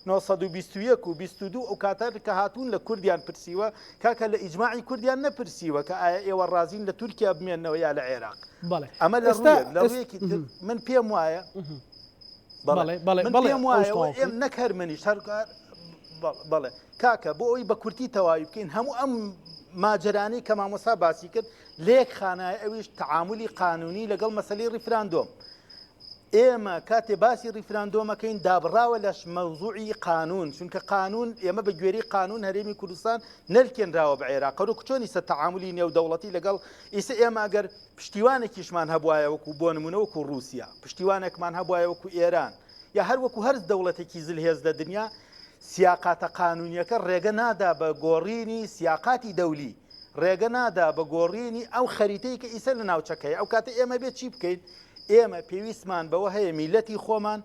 921 و 22 ئەو کاتە کە هاتوون لە کوردیان پرسیوە کاکە لە ئیجماعی کوردیان نەپرسیوە کە ئایا ئێوە ڕازین لە تورکیا بمێنەوە یا لە عێراق ئەمە لە ڕوویەک لە ڕوویەکی تر من پێم وایە من پێم وایە ئێم نەک هەر منیش هەر بەڵێ کاکە بۆ ئەوی بە کورتی تەواوی بکەین هەموو ئەم ماجەرانەی کە مامۆسا باسی کرد لەیەک خانایە ئەویش تەعامولی قانونی لەگەڵ مەسەلەی ڕیفراندۆم ئێمە کاتێ باسی ڕیفراندۆمەکەین دابڕاوە لە مەوزوعی قانون چونکە قانون ئێمە بە گوێری قانون هەرێمی کوردستان نەلکێنراوە بە عێراق و چۆن ئیسە تەعامولی نێودەوڵەتی لەگەڵ ئیسە ئێمە ئەگەر پشتیوانێکیشمان هەبوایە وەکو بۆ نمونە وەکو ڕووسیا پشتیوانێکمان هەبوایە وەکو ئێران یا هەر وەکو هەر دەوڵەتێکی زلهێز لە دنیا سیاقاتە قانونیەکە ڕێگە نادا بە گۆڕینی سیاقاتی دەولی، ڕێگە نادا بە گۆڕینی ئەو خەریتەی کە ئیسە لە ناوچەکە هەیە، ئەو کاتە ئێمە بێت چی بکەین؟ ئێمە پێویستمان بەوە هەیە میلەتی خۆمان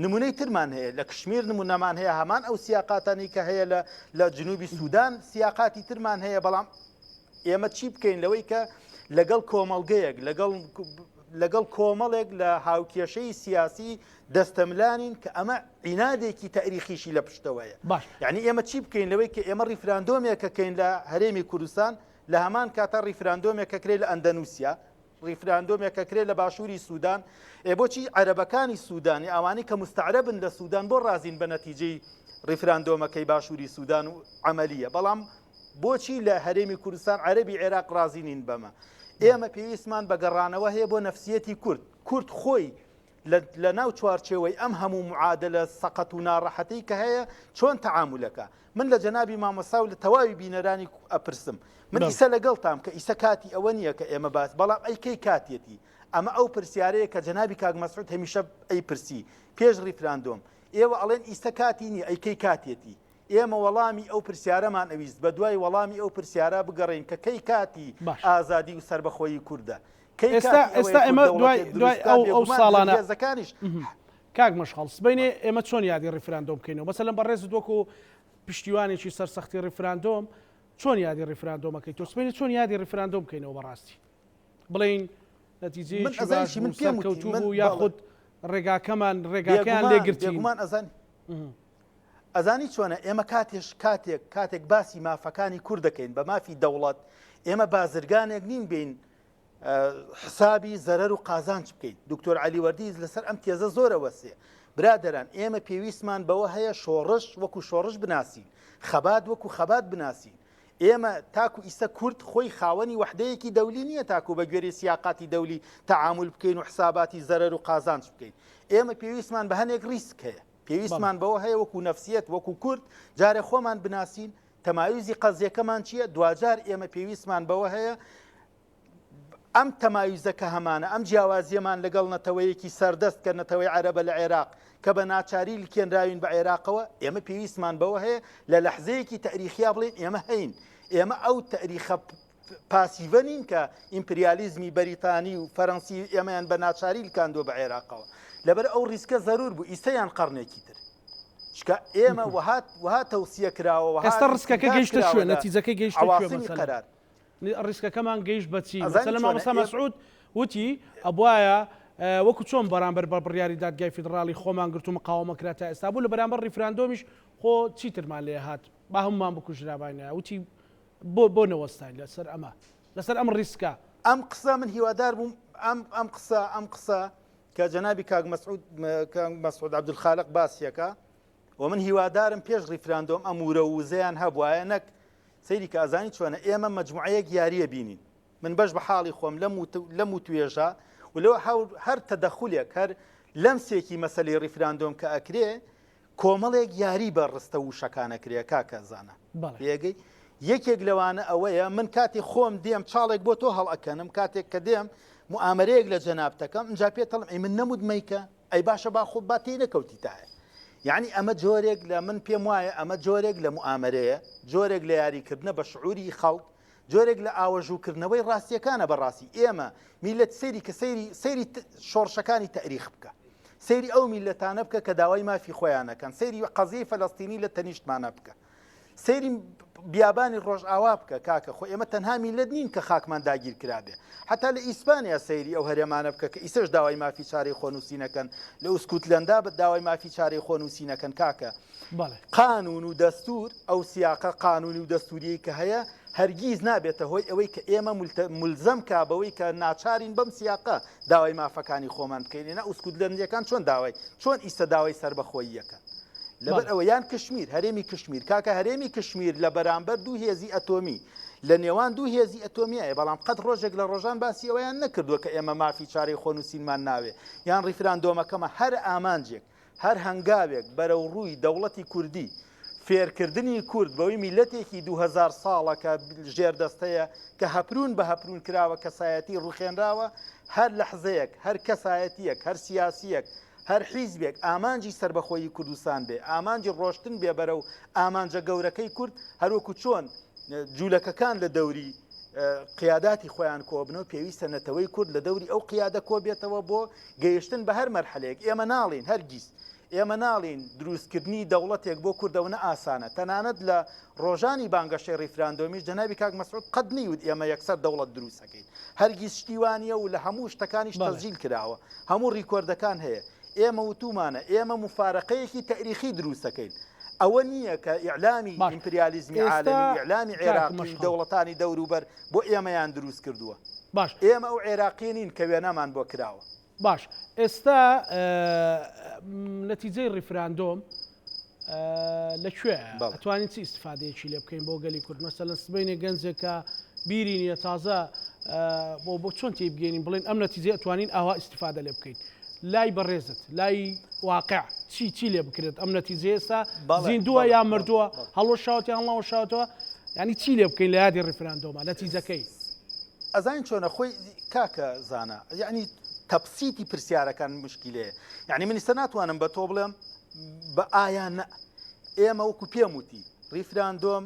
نمونەی ترمان هەیە لە کشمیر نمونەمان هەیە هەمان ئەو سیاقاتانی کە هەیە لە لە جنوبی سودان سیاقاتی ترمان هەیە بەڵام ئێمە چی بکەین لەوەی کە لەگەڵ کۆمەڵگەیەک لەگەڵ لەگەڵ کۆمەڵێک لە هاوکێشەی سیاسی دەستەملانین کە ئەمە عینادێکی تاریخیشی لە پشتەوەیە باش یعنی ئێمە چی بکەین لەوەی کە ئێمە ڕیفراندۆمێکەکەین لە هەرێمی کوردستان لە هەمان کاتە ڕیفراندۆمێکە کرێ لە ئەندەنووسیا ڕیفراندۆمێک ئەکرێ لە باشووری سوودان، ئێ بۆچی عەرەبەکانی سوودان یا ئەوانەی کە مستەعرەبن لە سوودان بۆ ڕازین بە نەتیجەی ڕیفراندۆمەکەی باشووری سوودان و عەمەلیە، بەڵام بۆچی لە هەرێمی کوردستان عەرەبی عێراق ڕازی نین بەمە؟ ئێمە پێویستمان بە گەڕانەوە هەیە بۆ نەفسیەتی کورد، کورد خۆی لە ناو چوارچێوەی ئەم هەموو معادلە سەقەت و ناڕەحەتەی کە هەیە چۆن تەعامولەکا؟ من لە جەنابی مامۆستا و لە تەواوی بینەرانی ئەپرسم من ئیسە لەگەڵتام کە ئیسە کاتی ئەوە نییە کە ئێمە باس بەڵام ئەی کەی کاتیەتی؟ ئەمە ئەو پرسیارەیە کە جەنابی کاک مەسعود هەمیشە ئەیپرسی پێش ڕیفراندۆم. ئێوە ئەڵێن ئیستە کاتی نییە، ئەی کەی کاتیەتی؟ ئێمە وەڵامی ئەو پرسیارەمان ئەویست، بە دوای وەڵامی ئەو پرسیارە بگەڕێین کە کەی کاتی باش. ئازادی و سەربەخۆیی کوردە؟ کەی ئێستا کاتی ئێستا ئەوەیە کورد ئێمە دوای دەوڵەتێک دوای دروست بکا؟ ئەو ئەو بێگومان ساڵانە زلهێزەکانیش کاک مەشخەڵ سبەینێ ئێمە چۆن یادی ڕیفراندۆم بکەینەوە؟ مەسەلەن بەڕێزت وەکو پشتیوانێکی سەرسەختی ڕیفراندۆم چۆن یادی ڕیفراندۆم ئەکەیتەوە؟ سبەینێ چۆن یادی ڕیفراندۆم بکەینەوە بەڕاستی؟ بڵێین من نەتیجەیەکی ئەزانی باش چی من بوو، پێم وتی سەرکەوتوو من بوو بەڵێ یاخود ڕێگاکەمان ڕێگاکەیان بێگومان لێ گرتین؟ بێگومان ئەزانی ئەزانی چۆنە ئێمە کاتێش کاتێک کاتێک باسی مافەکانی کورد دەکەین بە مافی دەوڵەت ئێمە بازرگانێک نین بین حسابی زەرەر و قازانج بکەین دکتۆر علی وەردیز لەسەر ئەم تێزە زۆرە وەسێ برادەران ئێمە پێویستمان بەوە هەیە شۆڕش وەکو شۆڕش بناسین خەبات وەکو خەبات بناسین ئێمە تاکو ئیسە کورد خۆی خاوەنی وەحدەیەکی دەولی نییە تاکو بە گوێری سیاقاتی دەولی تەعامول بکەین و حساباتی زەرەر و قازانج بکەین ئێمە پێویستمان بە هەنێک ریسک هەیە پێویستمان بەوە هەیە وەکو نەفسیەت وەکو کورد جارێ خۆمان بناسین تەمایزی قەزیەکەمان چییە دواجار ئێمە پێویستمان بەوە هەیە ئەم تەمایزە کە هەمانە ئەم جیاوازیەمان لەگەڵ نەتەوەیەکی سەردەست کە نەتەوەی عەرەبە لە عێراق کە بە ناچاری لکێنراوین بە عێراقەوە ئێمە پێویستمان بەوە هەیە لە لەحزەیەکی تەریخیا بڵێن ئێمە هەین ئێمە ئەو تەریخە پاسیڤە نین کە ئیمپریالیزمی بەریتانی و فەرەنسی ئێمەیان بە ناچاری لکاندووە بە عێراقەوە. لەبەر ئەو ڕیسکە زەرور بوو ئیستە یان قەڕنێکی تر. چکە ئێمە وەها وەها تەوسیە کراوە وەها ئێستا ڕسکەکە ئیستنتاج گەیشتە کراوە کوێ لە نەتیجەکەی گەیشتە کوێ عەواسمی مەسەلەن قەرار. ڕیسکەکەمان گەیشت بە چی ئەزانی مەسەلەن چۆنە مامۆستا ئێ مەسعود وتی ئەبوایە وەکو چۆن بەرامبەر بە بڕیاری دادگای فیدڕاڵی خۆمان گرت و مقاومە کرا تا ئێستا بوو لە بەرامبەر ڕیفراندۆمیش خۆ چیترمان لێ هات با هەموومان بکوژراباینایە وتی بۆ بۆ نەوەستاین لەسەر ئەمە لەسەر ئەم ڕیسکە؟ ئەم قسە من هیوادار بووم ئەم ئەم قسە ئەم قسە کە جەنابی کاک مەسعود کاک مەسعود عەبدولخالق باسیەکە و من هیوادارم پێش ڕیفراندۆم ئەم ورە و وزەیان هەبوایە نەک سەیری کە ئەزانی چۆنە ئێمە مەجموعەیەک یاریە بینین من بەش بە حاڵی خۆم لەم لەم وتوێژە و لەو هەر تەدەخولێک هەر لەمسێکی مەسەلەی ڕیفراندۆم کە ئەکرێ کۆمەڵێک یاری بە ڕستە و وشەکان ئەکرێ کاکە زانا. بەڵێ. تێگەی؟ یەکێک لەوانە ئەوەیە من کاتێ خۆم دێم چاڵێک بۆ تۆ هەڵئەکەنم کاتێک کە دێم موئامەرەیەک لە جەنابتەکەم ئینجا پێت ئەڵێم ئەی من نەموت مەیکە ئەی باشە با خۆ با تێی نەکەوتیتایە یعنی ئەمە جۆرێک لە من پێم وایە ئەمە جۆرێک لە موئامەرەیە جۆرێک لە یاریکردنە بە شعوری خەڵک جۆرێک لە ئاوەژووکردنەوەی ڕاستیەکانە بەڕاستی ئێمە میلەت سەیری کە سەیری سەیری شۆڕشەکانی تەریخ بکە سەیری ئەو میلەتانە بکە کە داوای مافی خۆیانەکەن سەیری قەزیەی فەلەستینی لە تەنیشتمانە بکە سەیری بیابانی ڕۆژئاوا بکە کاکە خۆ ئێمە تەنها میلەت نین کە خاکمان داگیر کرابێ حتا لە ئیسپانیا سەیری ئەو هەرێمانە بکە کە ئیسەش داوای مافی چارەی خۆنووسینەکەن لە ئوسکوتلەندا بە داوای مافی چارەی خۆنووسینەکەن کاکە بەڵێ. قانوون و دەستوور، ئەو سیاقە قانوونی و دەستووریەی کە هەیە، هەرگیز نابێتە هۆی ئەوەی کە ئێمە مولزەم کا بەوەی کە ناچارین بەم سیاقە داوای مافەکانی خۆمان بکەین. ئێنا ئوسکوتلەندییەکان چۆن داوای، چۆن ئیستە داوای سەربەخۆییەکەن؟ لەبەر بەڵێ. ئەوە یان کشمیر، هەرێمی کشمیر، کاکە هەرێمی کشمیر لە بەرامبەر دوو هێزی ئەتۆمی، لە نێوان دوو هێزی ئەتۆمیایە، بەڵام قەت ڕۆژێک لە ڕۆژان باسی ئەوەیان نەکردووە کە ئێمە مافی چارەی خۆنووسینمان ناوێ، یان ڕیفراندۆمەکەمە هەر ئامانجێک هەر هەنگاوێک بەرەو ڕووی دەوڵەتی کوردی، فێرکردنی کورد بەوەی میللەتێکی 2000 ساڵە کە ژێردەستەیە، کە هەپروون بە هەپروون کراوە، کەسایەتی ڕوخێنراوە، هەر لەحزەیەک، هەر کەسایەتییەک، هەر سیاسییەک، هەر حیزبێک ئامانجی سەربەخۆیی کوردستان بێ، ئامانجی ڕۆشتن بێ بەرەو ئامانجە گەورەکەی کورد، هەروەکو چۆن جولەکەکان لە دەوری قیاداتی خۆیان کۆبنەوە، پێویستە نەتەوەی کورد لە دەوری ئەو قیادە کۆبێتەوە بۆ گەیشتن بە هەر مەرحەلەیەک. ئێمە ناڵێین هەرگیز، ئێمە ناڵێین دروستکردنی دەوڵەتێک بۆ کورد ئەونە ئاسانە. تەنانەت لە ڕۆژانی بانگەشەی ڕیفراندۆمیش جەنابی کاک مەسعود قەت نەیوت ئێمە یەکسەر دەوڵەت دروست ئەکەین. هەرگیز شتی وا نییە و لە هەموو شتەکانیش تەسجیل کراوە. هەموو ڕیکۆردەکان هەیە. ئێمە وتوومانە ئێمە موفارەقەیەکی تەئریخی دروست ئەکەین. ئەوە نییە کە ئیعلامی باش ئیمپریالیزمی ئێستا عالەمی و ئیعلامی کاک عێراقی و مەشخەڵ. دەوڵەتانی دەوروبەر بۆ ئێمەیان دروست کردووە. باش. ئێمە ئەو عێراقییە نین کە وێنامان بۆ کراوە. باش ئێستا نەتیجەی ڕیفراندۆم لە کوێیە؟ بەڵێ. ئەتوانین چ ئیستفادەیەکی لێ بکەین بۆ گەلی کورد؟ مەسەلەن سبەینێ گەنجێک کە بیری نییە تازە بۆ بۆ چۆن تێی بگەینین بڵێن ئەم نەتیجەیە ئەتوانین ئاوا ئیستفادە لێ بکەین؟ لای بەڕێزت لای واقع چی چی لێ بکرێت ئەم نەتیجەیە ئێستا بەڵێ زیندووە بەڵێ یا بەڵێ مردووە بەڵێ. هەڵوەشاوەتە یان هەڵنەوەشاوەتەوە یعنی چی لێ بکەین لە یادی ڕیفراندۆمە نەتیجەکەی؟ ئەزانی چۆنە خۆی کاکە زانا یعنی. تەبسیتی پرسیارەکان مشکیلەیە یعنی من ئیستا ناتوانم بە تۆ بڵێم بە ئایا نە ئێمە وەکو پێم وتی ڕیفراندۆم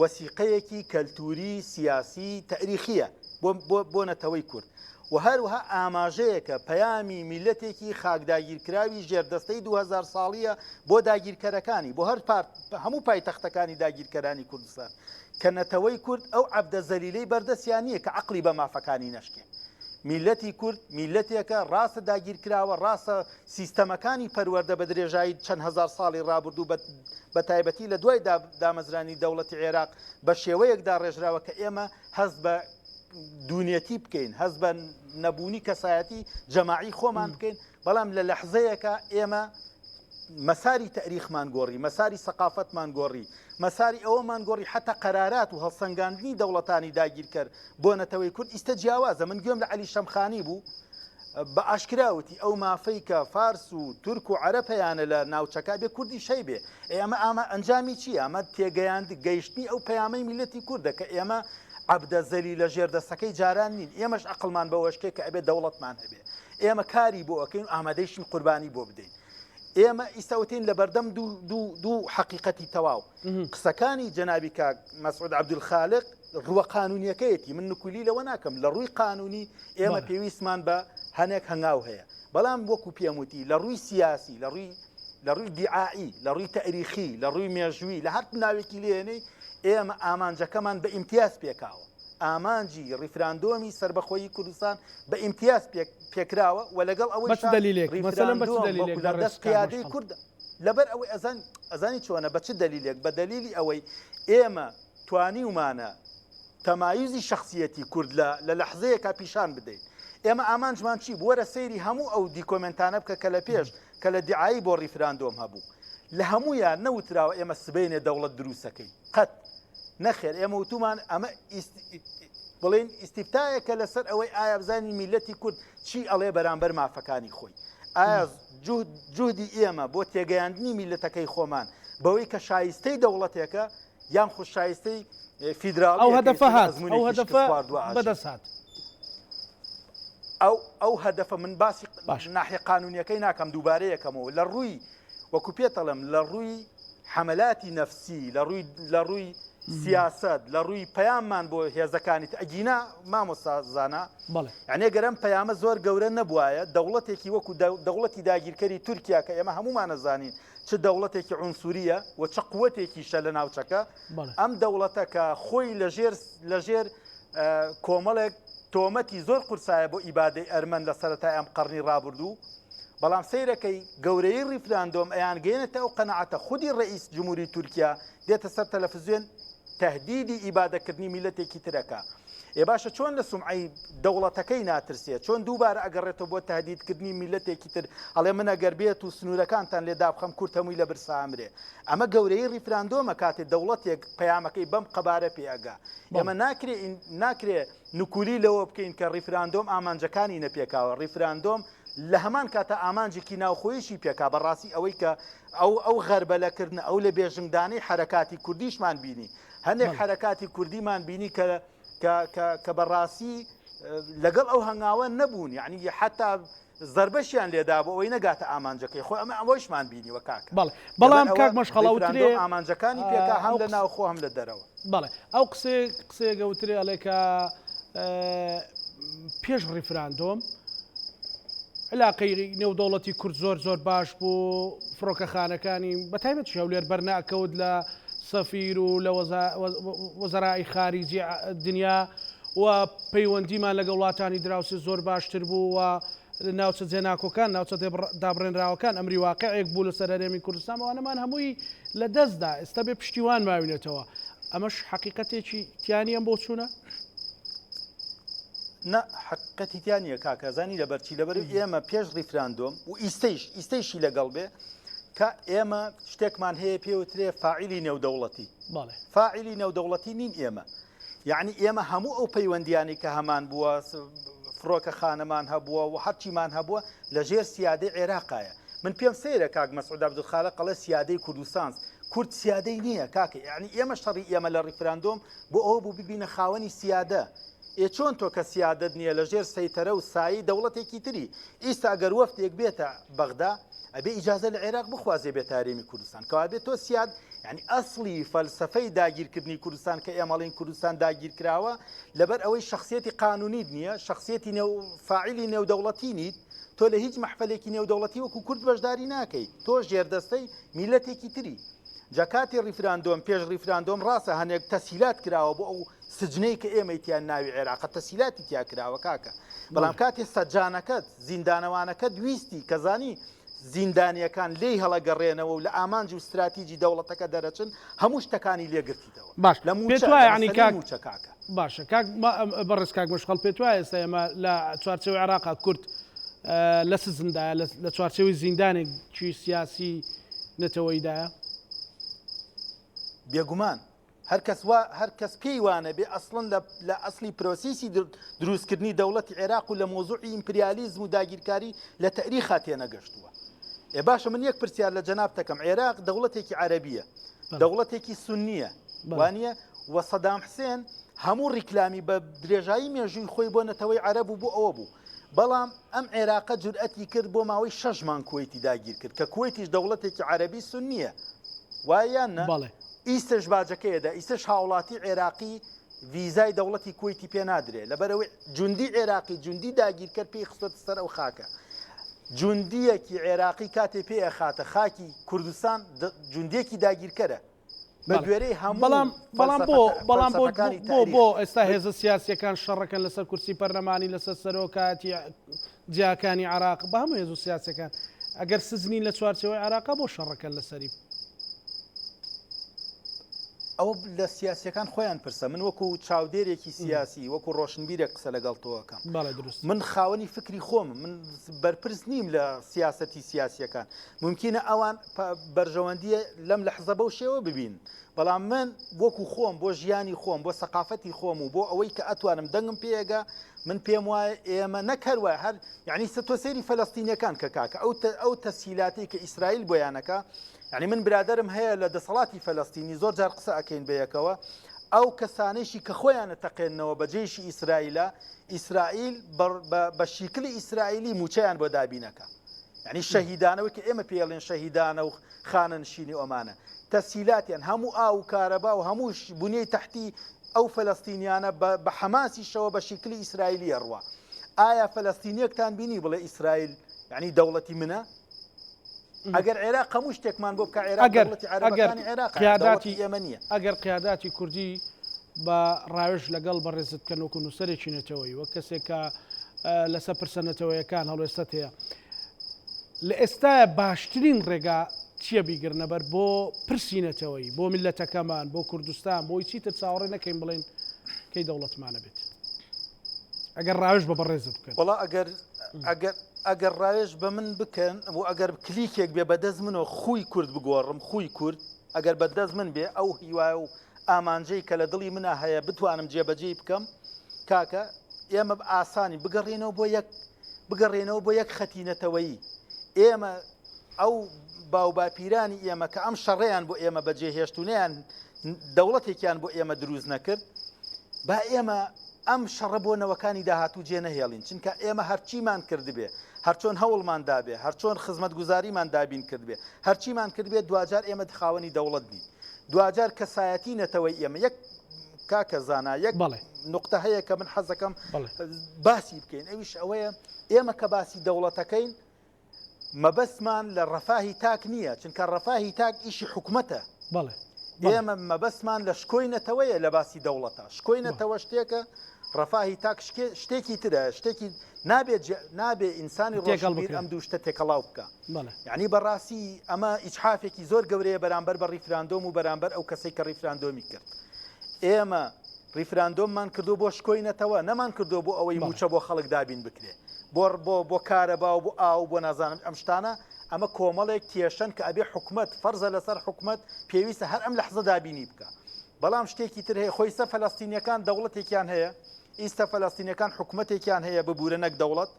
وەسیقەیەکی کەلتوری سیاسی تەریخیە بۆ نەتەوەی کورد و هەروەها ئاماژەیەکە پەیامی میلەتێکی خاکداگیرکراوی ژێردەستەی 2000 ساڵیە بۆ داگیرکەرەکانی بۆ هەر پارت هەموو پایتەختەکانی داگیرکەرانی کوردستان کە نەتەوەی کورد ئەو عەبدە زەلیلەی بەردەستیان نییە کە عەقڵی بە مافەکانی نەشکێ. میللەتی کورد میللەتێکە ڕاستە داگیرکراوە، ڕاستە سیستەمەکانی پەروەردە بە درێژایی چەند هەزار ساڵی ڕابردوو بە تایبەتی لە دوای دامەزرانی دەوڵەتی عێراق بە شێوەیەک داڕێژراوە کە ئێمە هەست بە دوونێتی بکەین، هەست بە نەبوونی کەسایەتی جەماعی خۆمان بکەین، بەڵام لە لەحزەیەکا ئێمە مەساری تەئریخمان گۆڕی، مەساری سەقافەتمان گۆڕی، مەساری ئەوەمان گۆڕی حەتا قەرارات و هەڵسەنگاندنی دەوڵەتانی داگیرکەر بۆ نەتەوەی کورد ئیستە جیاوازە. من گوێم لە عەلی شەمخانی بوو بە ئاشکرا وتی ئەو مافەی کە فارس و تورک و عەرەب هەیانە لە ناوچەکە بێ کوردیش هەیبێ. ئێ ئەمە ئامە ئەنجامی چییە؟ ئەمە تێگەیاند گەیشتنی ئەو پەیامەی میللەتی کوردە کە ئێمە عەبدە زەلیلە ژێردەستەکەی جاران نین، ئێمەش عەقڵمان بەوە شکێ کە ئەبێ دەوڵەتمان هەبێ. ئێمە کاری بۆ ئەکەین و ئامادەیشین قوربانی بۆ بدەین. ئێمە ئیستا وتین لە بەردەم دوو حەقیقەتی تەواو. قسەکانی جەنابی کاک مەسعود عەبدولخالق ڕووە قانونیەکەیەتی، من نکولی لەوە ناکەم، لە ڕووی قانونی ئێمە پێویستمان بە هەنێک هەنگاو هەیە، بەڵام وەکو پێم وتی لە ڕووی سیاسی، لە ڕووی لە ڕووی دیعائی، لە ڕووی تەئریخی، لە ڕووی مێژووی، لە هەر ناوێکی لێنەی ئێمە ئامانجەکەمان بە ئیمتیاز پێکاوە. ئامانجی ڕیفراندۆمی سەربەخۆیی کوردستان بە ئیمتیاز پێکراوە و لەگەڵ ئەوەیشا ڕیفراندۆم وەکو لە دەست قیادەی کورد لەبەر ئەوەی ئەزان ئەزانی چۆنە بە چ دەلیلێک بە دەلیلی ئەوەی ئێمە توانیومانە تەمایزی شخصیەتی کورد لە لە لەحزەیەکا پیشان بدەین ئێمە ئامانجمان چی بوو وەرە سەیری هەموو ئەو دیکۆمێنتانە بکە کە لە پێش کە لە دیعایی بۆ ڕیفراندۆم هەبوو لە هەموویان نەوتراوە ئێمە سبەینێ دەوڵەت دروستەکەین قەت نەخێر ئێمە وتومان ئەمە بڵێن ئیستیفتایەکە لەسەر ئەوەی ئایا بزانین میلەتی کورد چی ئەڵێ بەرامبەر مافەکانی خۆی ئایا جوهدی ئێمە بۆ تێگەیاندنی میلەتەکەی خۆمان بەوەی کە شایستەی دەوڵەتێکە یان خود شایستەی فیدراڵ ئەو هەدەفە هات ئەو هەدەفە بەدەست هات ئەو ئەو هەدەفە من باسی باش ناحیە قانونیەکەی ناکەم دووبارە یەکەمەوە لە ڕووی وەکو پێتەڵم لە ڕووی حەمەلاتی نەفسی، لە ڕووی لە ڕووی سیاسەت، لە ڕووی پەیاممان بۆ هێزەکانی تر ئەگینا مامۆستا زانا بەڵێ. یعنی گەر ئەم پەیامە زۆر گەورە نەبوایە دەوڵەتێکی وەکو دەوڵەتی داگیرکەری تورکیا کە ئێمە هەموومان ئەزانین چ دەوڵەتێکی عونسوریە و چ قوتێکیشە لە ناوچەکە بەڵێ. ئەم دەوڵەتە کە خۆی لە ژێر لە ژێر کۆمەڵێک تۆمەتی زۆر قورسایە بۆ ئیبادەی ئەرمەن لە سەرەتای ئەم قەڕنی ڕابردوو، بەڵام سەیرەکەی گەورەیی ڕیفراندۆم ئەیانگەیەنێتە ئەو قەناعەتە خودی ڕەئیس جمهوری تورکیا دێتە سەر تەلەفزیۆن تەهدیدی ئیبادەکردنی میلەتێکی تر ئەکا. ئێ باشە چۆن لە سومعەی دەوڵەتەکەی ناترسێ؟ چۆن دووبارە ئەگەڕێتەوە بۆ تەهدیدکردنی میلەتێکی تر ئەڵێ من ئەگەر بێت و سنوورەکانتان لێ دابخەم کورد هەمووی لە برسا ئەمرێ. ئەمە گەورەیی ڕیفراندۆمە کاتێ دەوڵەتێک پەیامەکەی بەم قەبارە پێ ئەگا. ئێمە ناکرێ ناکرێ نکولی لەوە بکەین کە ڕیفراندۆم ئامانجەکانی نەپێکاوە، ڕیفراندۆم لە هەمان کاتا ئامانجێکی ناوخۆیشی پێکا، بەڕاستی ئەوەی کە ئەو ئەو غەربەلەکردنە، ئەو لە بێژنگدانەی حەرەکاتی کوردیشمان بینی، هەندێک حەرەکاتی کوردیمان بینی کە کە کە کە بەڕاستی لەگەڵ ئەو هەنگاوە نەبوون، یعنی حتا زەربەشیان لێدا بۆ ئەوەی نەگاتە ئامانجەکەی خۆی ئەمە ئەوەیشمان بینیوە کاکە. بەڵێ بەڵام کاک مەشخەڵ ئەوترێ ئامانجەکانی پێکا هەم لە ناوخۆ هەم لە دەرەوە. بەڵێ ئەو قسەیە قسەیەک ئەوترێ ئەڵێ کە پێش ڕیفراندۆم علاقەی نێودەوڵەتی کورد زۆر زۆر باش بوو فڕۆکەخانەکانی بە تایبەت هەولێر بەرناکەوت لە سەفیر و لە وەزەرائی خاریجی دنیا و پەیوەندیمان لەگەڵ وڵاتانی دراوسێ زۆر باشتر بوو و ناوچە جێناکۆکان، ناوچە دابڕێنراوەکان ئەمری واقعێک بوو لەسەر هەرێمی کوردستان، ئەوانەمان هەمووی لە دەست دا، ئێستا بێ پشتیوان ماوینەتەوە. ئەمەش حەقیقەتێکی تیا نییە ئەم بۆچوونە؟ نا حەقیقەتی تیا نییە کاکە، زانی لەبەر چی؟ لەبەر ئێمە پێش ڕیفراندۆم و ئیستەیش ئیستەیشی لەگەڵ بێ کە ئێمە شتێکمان هەیە پێوترێ فاعیلی نێودەوڵەتی. بەڵێ. فاعیلی نێودەوڵەتی نین ئێمە. یەعنی ئێمە هەموو ئەو پەیوەندیانەی کە هەمان بووە، فڕۆکەخانەمان هەبووە و هەرچیمان هەبووە لە ژێر سیادەی عێراقایە. من پێم سەیرە کاک مەسعود عەبدولخالق ئەڵێ سیادەی کوردستانس. کورد سیادەی نییە کاکە. یەعنی ئێمە شەڕی ئێمە لە ڕیفراندۆم بۆ ئەوە بوو ببینە خاوەنی سیادە. ئێ چۆن تۆ کە سیادەت نییە لە ژێر سەیتەرە و سایەی دەوڵەتێکی تری، ئیستا گەر وەفدێک بێتە بەغدا ئەبێ ئیجازە لە عێراق بخوازێ بێتە هەرێمی کوردستان، کەوابێ تۆ سیاد یانی ئەسڵی فەلسەفەی داگیرکردنی کوردستان کە ئێمە ئەڵێین کوردستان داگیرکراوە لەبەر ئەوەی شەخسیەتی قانونیت نییە، شەخسیەتی نێو فاعیلی نێودەوڵەتی نیت، تۆ لە هیچ مەحفەلێکی نێودەوڵەتی وەکو کورد بەشداری ناکەی، تۆ ژێردەستەی میللەتێکی تری. جا کاتی ڕیفراندۆم پێش ڕیفراندۆم ڕاستە هەنێک تەسهیلات کراوە بۆ ئەو سجنەی کە ئێمەی تیا ناوی عێراقە تەسهیلاتی تیا کراوە کاکە بەڵام کاتێ سەجانەکەت زیندانەوانەکەت ویستی کە زانی زیندانیەکان لێی هەڵەگەڕێنەوە و لە ئامانج و ستراتیجی دەوڵەتەکە دەرەچن هەموو شتەکانی لێگرتیتەوە باش لە پێت موچە وایە لە عنی مەسەلەی کاک موچە کاکە. باشە کاک بەڕێز کاک مەشخەڵ پێت وایە ئێستا ئێمە لە چوارچێوەی عێراقا کورد لە سزندایە لە چوارچێوەی زیندانێکی سیاسی نەتەوەیدایە؟ بێگومان هەر کەس وا هەر کەس پێی وانەبێ ئەسڵەن لە لە ئەسڵی پرۆسیسی دروستکردنی دەوڵەتی عێراق و لە مۆزوعی ئیمپریالیزم و داگیرکاری لە تەریخا تێنەگەشتووە. ئێ باشە من یەک پرسیار لە جەنابت دەکەم عێراق دەوڵەتێکی عەرەبیە دەوڵەتێکی سوننیە وانە و سەدام حسێن هەموو ڕیکلامی بە درێژایی مێژووی خۆی بۆ نەتەوەی عەرەب و بۆ ئەوە بوو بەڵام ئەم عێراقە جورئەتی کرد بۆ ماوەی شەش مانگ کوەیتی داگیر کرد کە کوەیتیش دەوڵەتێکی عەرەبی سوننیە وایە یان نا؟ بەڵێ. ئیستەش باجەکەی ئەدا ئیستەش هاوڵاتی عێراقی ڤیزای دەوڵەتی کوەیتی پێ نادرێ لەبەرئەوەی جوندی عێراقی جوندی داگیرکەر پێی خستۆتە سەر ئەو خاکە جوندیەکی عێراقی کاتێ پێ ئەخاتە خاکی کوردستان جوندیەکی داگیرکەرە بە گوێرەی هەموو بەڵام بەڵام بۆ بەڵام بۆ فەلسەفەکانی بۆ تاریخ. بۆ ئێستا هێزە سیاسیەکان شەڕەکەن لەسەر کورسی پەرلەمانی لەسەر سەرۆکایەتی جیاکانی عراق بە هەموو هێز و سیاسەکان ئەگەر سزنین لە چوارچێوەی عراقا بۆ شەڕەکەن لەسەری؟ ئەوە لە سیاسیەکان خۆیان پرسە من وەکو چاودێرێکی سیاسی وەکو ڕۆشنبیرێک قسە لەگەڵ تۆ ئەکەم بەڵێ دروست من خاوەنی فکری خۆم من بەرپرس نیم لە سیاسەتی سیاسیەکان مومکینە ئەوان بەرژەوەندیە لەم لەحزە بەو شێوە ببین بەڵام من وەکو خۆم بۆ ژیانی خۆم بۆ سەقافەتی خۆم و بۆ ئەوەی کە ئەتوانم دەنگم پێگە من پێم وایە ئێمە نەک هەر وایە هەر یعنی سە تۆ سەیری فەلەستینەکان کە کاکە ئەو ئەو تەسهیلاتی کە ئیسرائیل بۆیانەکە یعنی من برادرم هەیە لە دەسەڵاتی فەلەستینی زۆر جار قسە ئەکەین بەیەکەوە ئەو کەسانەیشی کە خۆیانە تەقێننەوە بە جێشی ئیسرائیلە ئیسرائیل بە شیکلی ئیسرائیلی موچەیان بۆ دابینەکە یعنی شەهیدانەوەی کە ئێمە پێڵێن شەهیدانە و خانەنشینی ئۆمانە تەسهیلاتیان هەموو ئاو و کارەبا و هەموو بنیەی تەحتی ئەو فەلەستینیانە بە حەماسیشەوە بە شیکلی ئیسرائیلی ئەڕوا ئایا فەلەستینیەکتان بینی بڵێ ئیسرائیل یعنی دەوڵەتی منە ئەگەر عێراق هەموو شتێکمان بۆ بکە عێراق ئەگەر دەوڵەتی ئەگەر عەرەبەکانی عێراق قیاداتی دەوڵەتی ئێمە نییە ئەگەر قیاداتی کوردی بە ڕاوێژ لەگەڵ بەڕێزت بکەن وەکو نووسەرێکی نەتەوەیی وەک کەسێک کە لەسەر پرسە نەتەوەیەکان هەڵوێستەت هەیە لە ئێستایا باشترین ڕێگا چییە بیگرنە بەر بۆ پرسی نەتەوەیی بۆ میللەتەکەمان بۆ کوردستان بۆی چیتر چاوەڕێ نەکەین بڵێین کەی دەوڵەتمانە بێت ئەگەر ڕاوێژ بە بەڕێزت بکەن. وەڵا ئەگەر ئەگەر ئەگەر ڕاوێژ بە من بکەن و ئەگەر کلیکێک بێ بە دەست منەوە خوی کورد بگۆڕم خوی کورد ئەگەر بە دەست من بێ ئەو هیوایە و ئامانجەی کە لە دڵی منا هەیە بتوانم جێبەجێی بکەم کاکە ئێمە بە ئاسانی بگەڕێنەوە بۆ یەک بگەڕێنەوە بۆ یەک خەتی نەتەوەیی ئێمە ئەو باوباپیرانی ئێمە کە ئەم شەڕەیان بۆ ئێمە بەجێ هێشت و نەیان دەوڵەتێکیان بۆ ئێمە دروست نەکرد با ئێمە ئەم شەڕە بۆ نەوەکانی داهاتوو جێ نەهێڵین چونکە ئێمە هەرچیمان کردبێ هەرچۆن هەوڵمان دابێ هەرچۆن خزمەتگوزاریمان دابین کردبێ هەرچیمان کردبێ دواجار ئێمە خاوەنی دەوڵەت نین دواجار کەسایەتی نەتەوەی ئێمە یەک کاکە زانا یەک بەڵێ. نقطە هەیە کە من حەزەکەم بەڵێ. باسی بکەین ئەویش ئەوەیە ئێمە کە باسی دەوڵەتەکەین مەبەستمان لە ڕەفاهی تاک نییە چونکە ڕەفاهی تاک ئیشی حکومەتە بەڵێ ئێمە مەبەستمان لە شکۆی نەتەوەیە لە باسی دەوڵەتە شکۆی نەتەوە شتێکە ڕەفاهی تاک شتێکی ترە شتێکی نابێت نابێ ئینسانی ڕۆشنبیر ئەم دوو شتە تێکەڵاو بکە یعنی بەڕاستی ئەمە ئیجحافێکی زۆر گەورەیە بەرامبەر بە ڕیفراندۆم و بەرامبەر ئەو کەسەی کە ڕیفراندۆمی کرد ئێمە ڕیفراندۆممان کردو بۆ شکۆی نەتەوە نەمان کردو بۆ ئەوەی موچە بۆ خەڵک دابین بکرێ بۆ بۆ بۆ کارەبا و بۆ ئاو بۆ نازانم ئەم شتانە ئەمە کۆمەڵێک کێشەن کە ئەبێ حکومەت فەرزە لەسەر حکومەت پێویستە هەر ئەم لەحزە دابینی بکە بەڵام شتێکی تر هەیە خۆیسە فەلەستینیەکان دەوڵەتێکیان هەیە ئیستا فەلەستینەکان حکومەتێکیان هەیە ببورە نەک دەوڵەت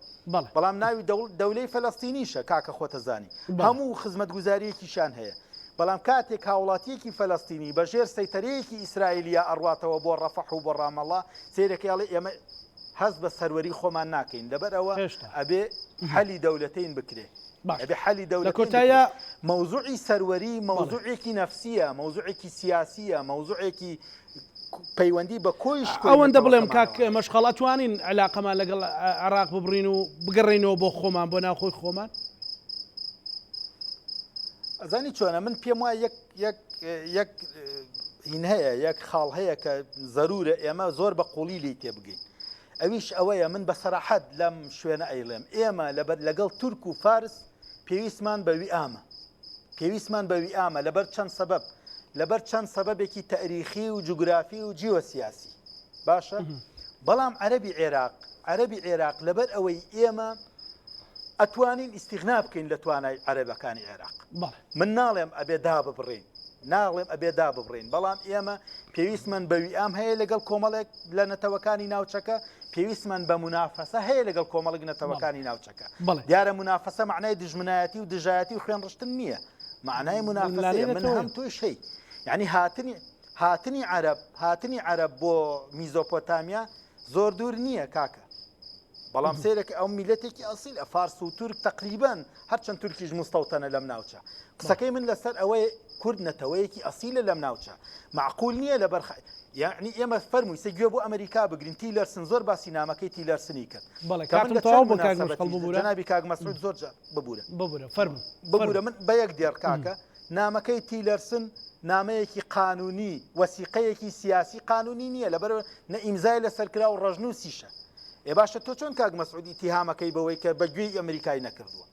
بەڵام ناوی دەولەی فەلەستینیشە کاکە خۆتەزانی هەموو خزمەتگوزاریەکیشان هەیە. بەڵام کاتێک هاوڵاتیەکی فەلەستینی بە ژێر سەیتەرەیەکی ئیسرائیلیا ئەڕواتەوە بۆ ڕەفەح و بۆ ڕامەڵا سەیرەکەی ئەڵێ ئێمە هەست بە سەروەری خۆمان ناکەین لەبەر ئەوە ئەبێ حەلی دەولەتەین بکرێ ئەبێ حەلی دەولەتەین کۆتایە مەوزوعی سەروەری مەوزوعێکی نەفسیە مەوزوعێکی سیاسیە مەوزوعێکی پەیوەندی بە کۆی شکۆی ئەوەندە بڵێم کاک نەتەوەکەمانەوە. مەشخەڵ ئەتوانین علاقەمان لەگەڵ عێراق ببڕین و بگەڕێینەوە بۆ خۆمان بۆ ناوخۆی خۆمان؟ ئەزانی چۆنە من پێم وایە یەک یەک یەک هین هەیە یەک خاڵ هەیە کە زەرورە ئێمە زۆر بە قوڵی لی تێبگەین ئەویش ئەوەیە من بە سەراحەت لەم شوێنە ئەیڵێم ئێمە لەبەر لەگەڵ تورک و فارس پێویستمان بە ویئامە پێویستمان بە ویئامە لەبەر چەند سەبەب لەبەر چەند سەبەبێکی تەریخی و جوگرافی و جیۆسیاسی باشە بەڵام عەرەبی عێراق عەرەبی عێراق لەبەر ئەوەی ئێمە ئەتوانین ئیستیغنا بکەین لە توانای عەرەبەکانی عێراق من ناڵێم ئەبێ داببڕین ناڵێم ئەبێ داببڕین بەڵام ئێمە پێویستمان بە ویئام هەیە لەگەڵ کۆمەڵێک لە نەتەوەکانی ناوچەکە پێویستمان بە مونافەسە هەیە لەگەڵ کۆمەڵێک نەتەوەکانی ناوچەکە دیارە مونافەسە معنای دژمنایەتی و دژایەتی و خوێن ڕشتن نییە معنای مونافەسەیە من هەم تۆیش هەی یعنی هاتنی هاتنی عەرەب هاتنی عەرەب بۆ میزۆپۆتامیا زۆر دوور نییە کاکە بەڵام سەیرەکە ئەو میلەتێکی ئەسیل ە فارس و تورک تقریبان هەرچەند تورکیش مستەوتەنە لەم ناوچە قسەکەی من لەسەر ئەوەی کورد نەتەوەیەکی ئەسیلە لەم ناوچە معقول نییە لەبەر یعنی ئێمە فەرمووی سە گوێ بۆ ئەمریکا بگرین تیلەرسن زۆر باسی نامەکەی تیلەرسنی کرد بەڵێ کاتم تەواو بوو کاک مەشخەڵ ببورە جەنابی کاک مەسعود زۆر جار ببورە ببورە فەرموو ببورە من بە یەک دێڕ کاکە نامەکەی تیلەرسن نامەیەکی قانونی وەسیقەیەکی سیاسی قانونی نییە لەبەر نە ئیمزای لەسەر کرا و ڕەشنووسیشە ئێ باشە تۆ چۆن کاک مەسعود ئیتیهامەکەی بەوەی کە بە گوێی ئەمریکای نەکردووە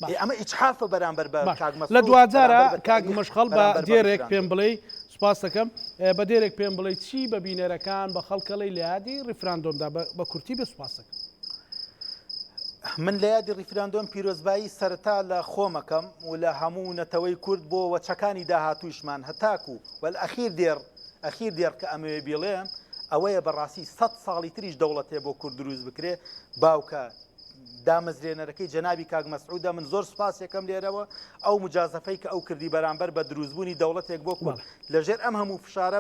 ئێ ئەمە ئیجحافە بەرامبەر بە کاک مەسعود لە دواجارا بەرامبەر بە کاک تاریخ مەشخەڵ بە بەرامبەر بە دێرێک پێم ڕیفراندۆم. بڵێی سوپاس دەکەم بە دێرێک پێم بڵێی چی بە بینەرەکان بە خەڵکەڵی لە یادی ڕیفراندۆمدا بە کورتی بێ سوپاس دەکەم. من لە یادی ڕیفراندۆم پیرۆزبایی سەرەتا لە خۆمەکەم و لە هەموو نەتەوەی کورد بۆ وەچەکانی داهاتوویشمان هەتاکو وەل ئەخیر دێڕ ئەخیر دێڕ کە ئەمەوێ بیڵێم ئەوەیە بەڕاستی سەت ساڵی تریش دەوڵەتێ بۆ کورد دروست بکرێ باوکە دامەزرێنەرەکەی جەنابی کاک مەسعودە من زۆر سوپاسێکەم لێرەوە ئەو مجازەفەی کە ئەو کردی بەرامبەر بە دروستبوونی دەوڵەتێک بۆ کورد لەژێر ئەم هەموو فشارە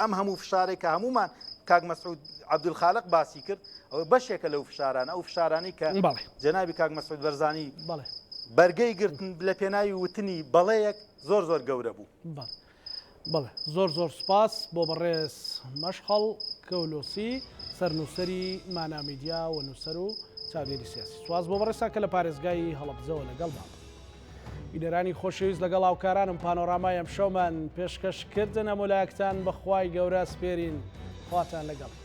ئەم هەموو فشارێک کە هەمومان کاک مەسعود عەبدولخالق باسی کرد ئەوە بەشێکە لەو فشارانە ئەو فشارانەی کە جەنابی کاک مەسعود بەرزانی بەرگەی گرتن لە پێناوی وتنی بەڵێیەک زۆر زۆر گەورە بوو. بەڵێ زۆر زۆر سوپاس بۆ بەڕێز مەشخەڵ کەولۆسی سەرنووسەری مانا میدیا و نووسەر و چاودێری سیاسی سواز بۆ بەڕێزتان کە لە پارێزگای هەڵەبجەوە لەگەڵمان بوون. بینەرانی خۆشەویست لەگەڵ هاوکارانم پانۆرامای ئەمشەومان پێشکەش کردن هەموو لایەکتان بە خوای گەورە سپێرین خواتان لەگەڵ.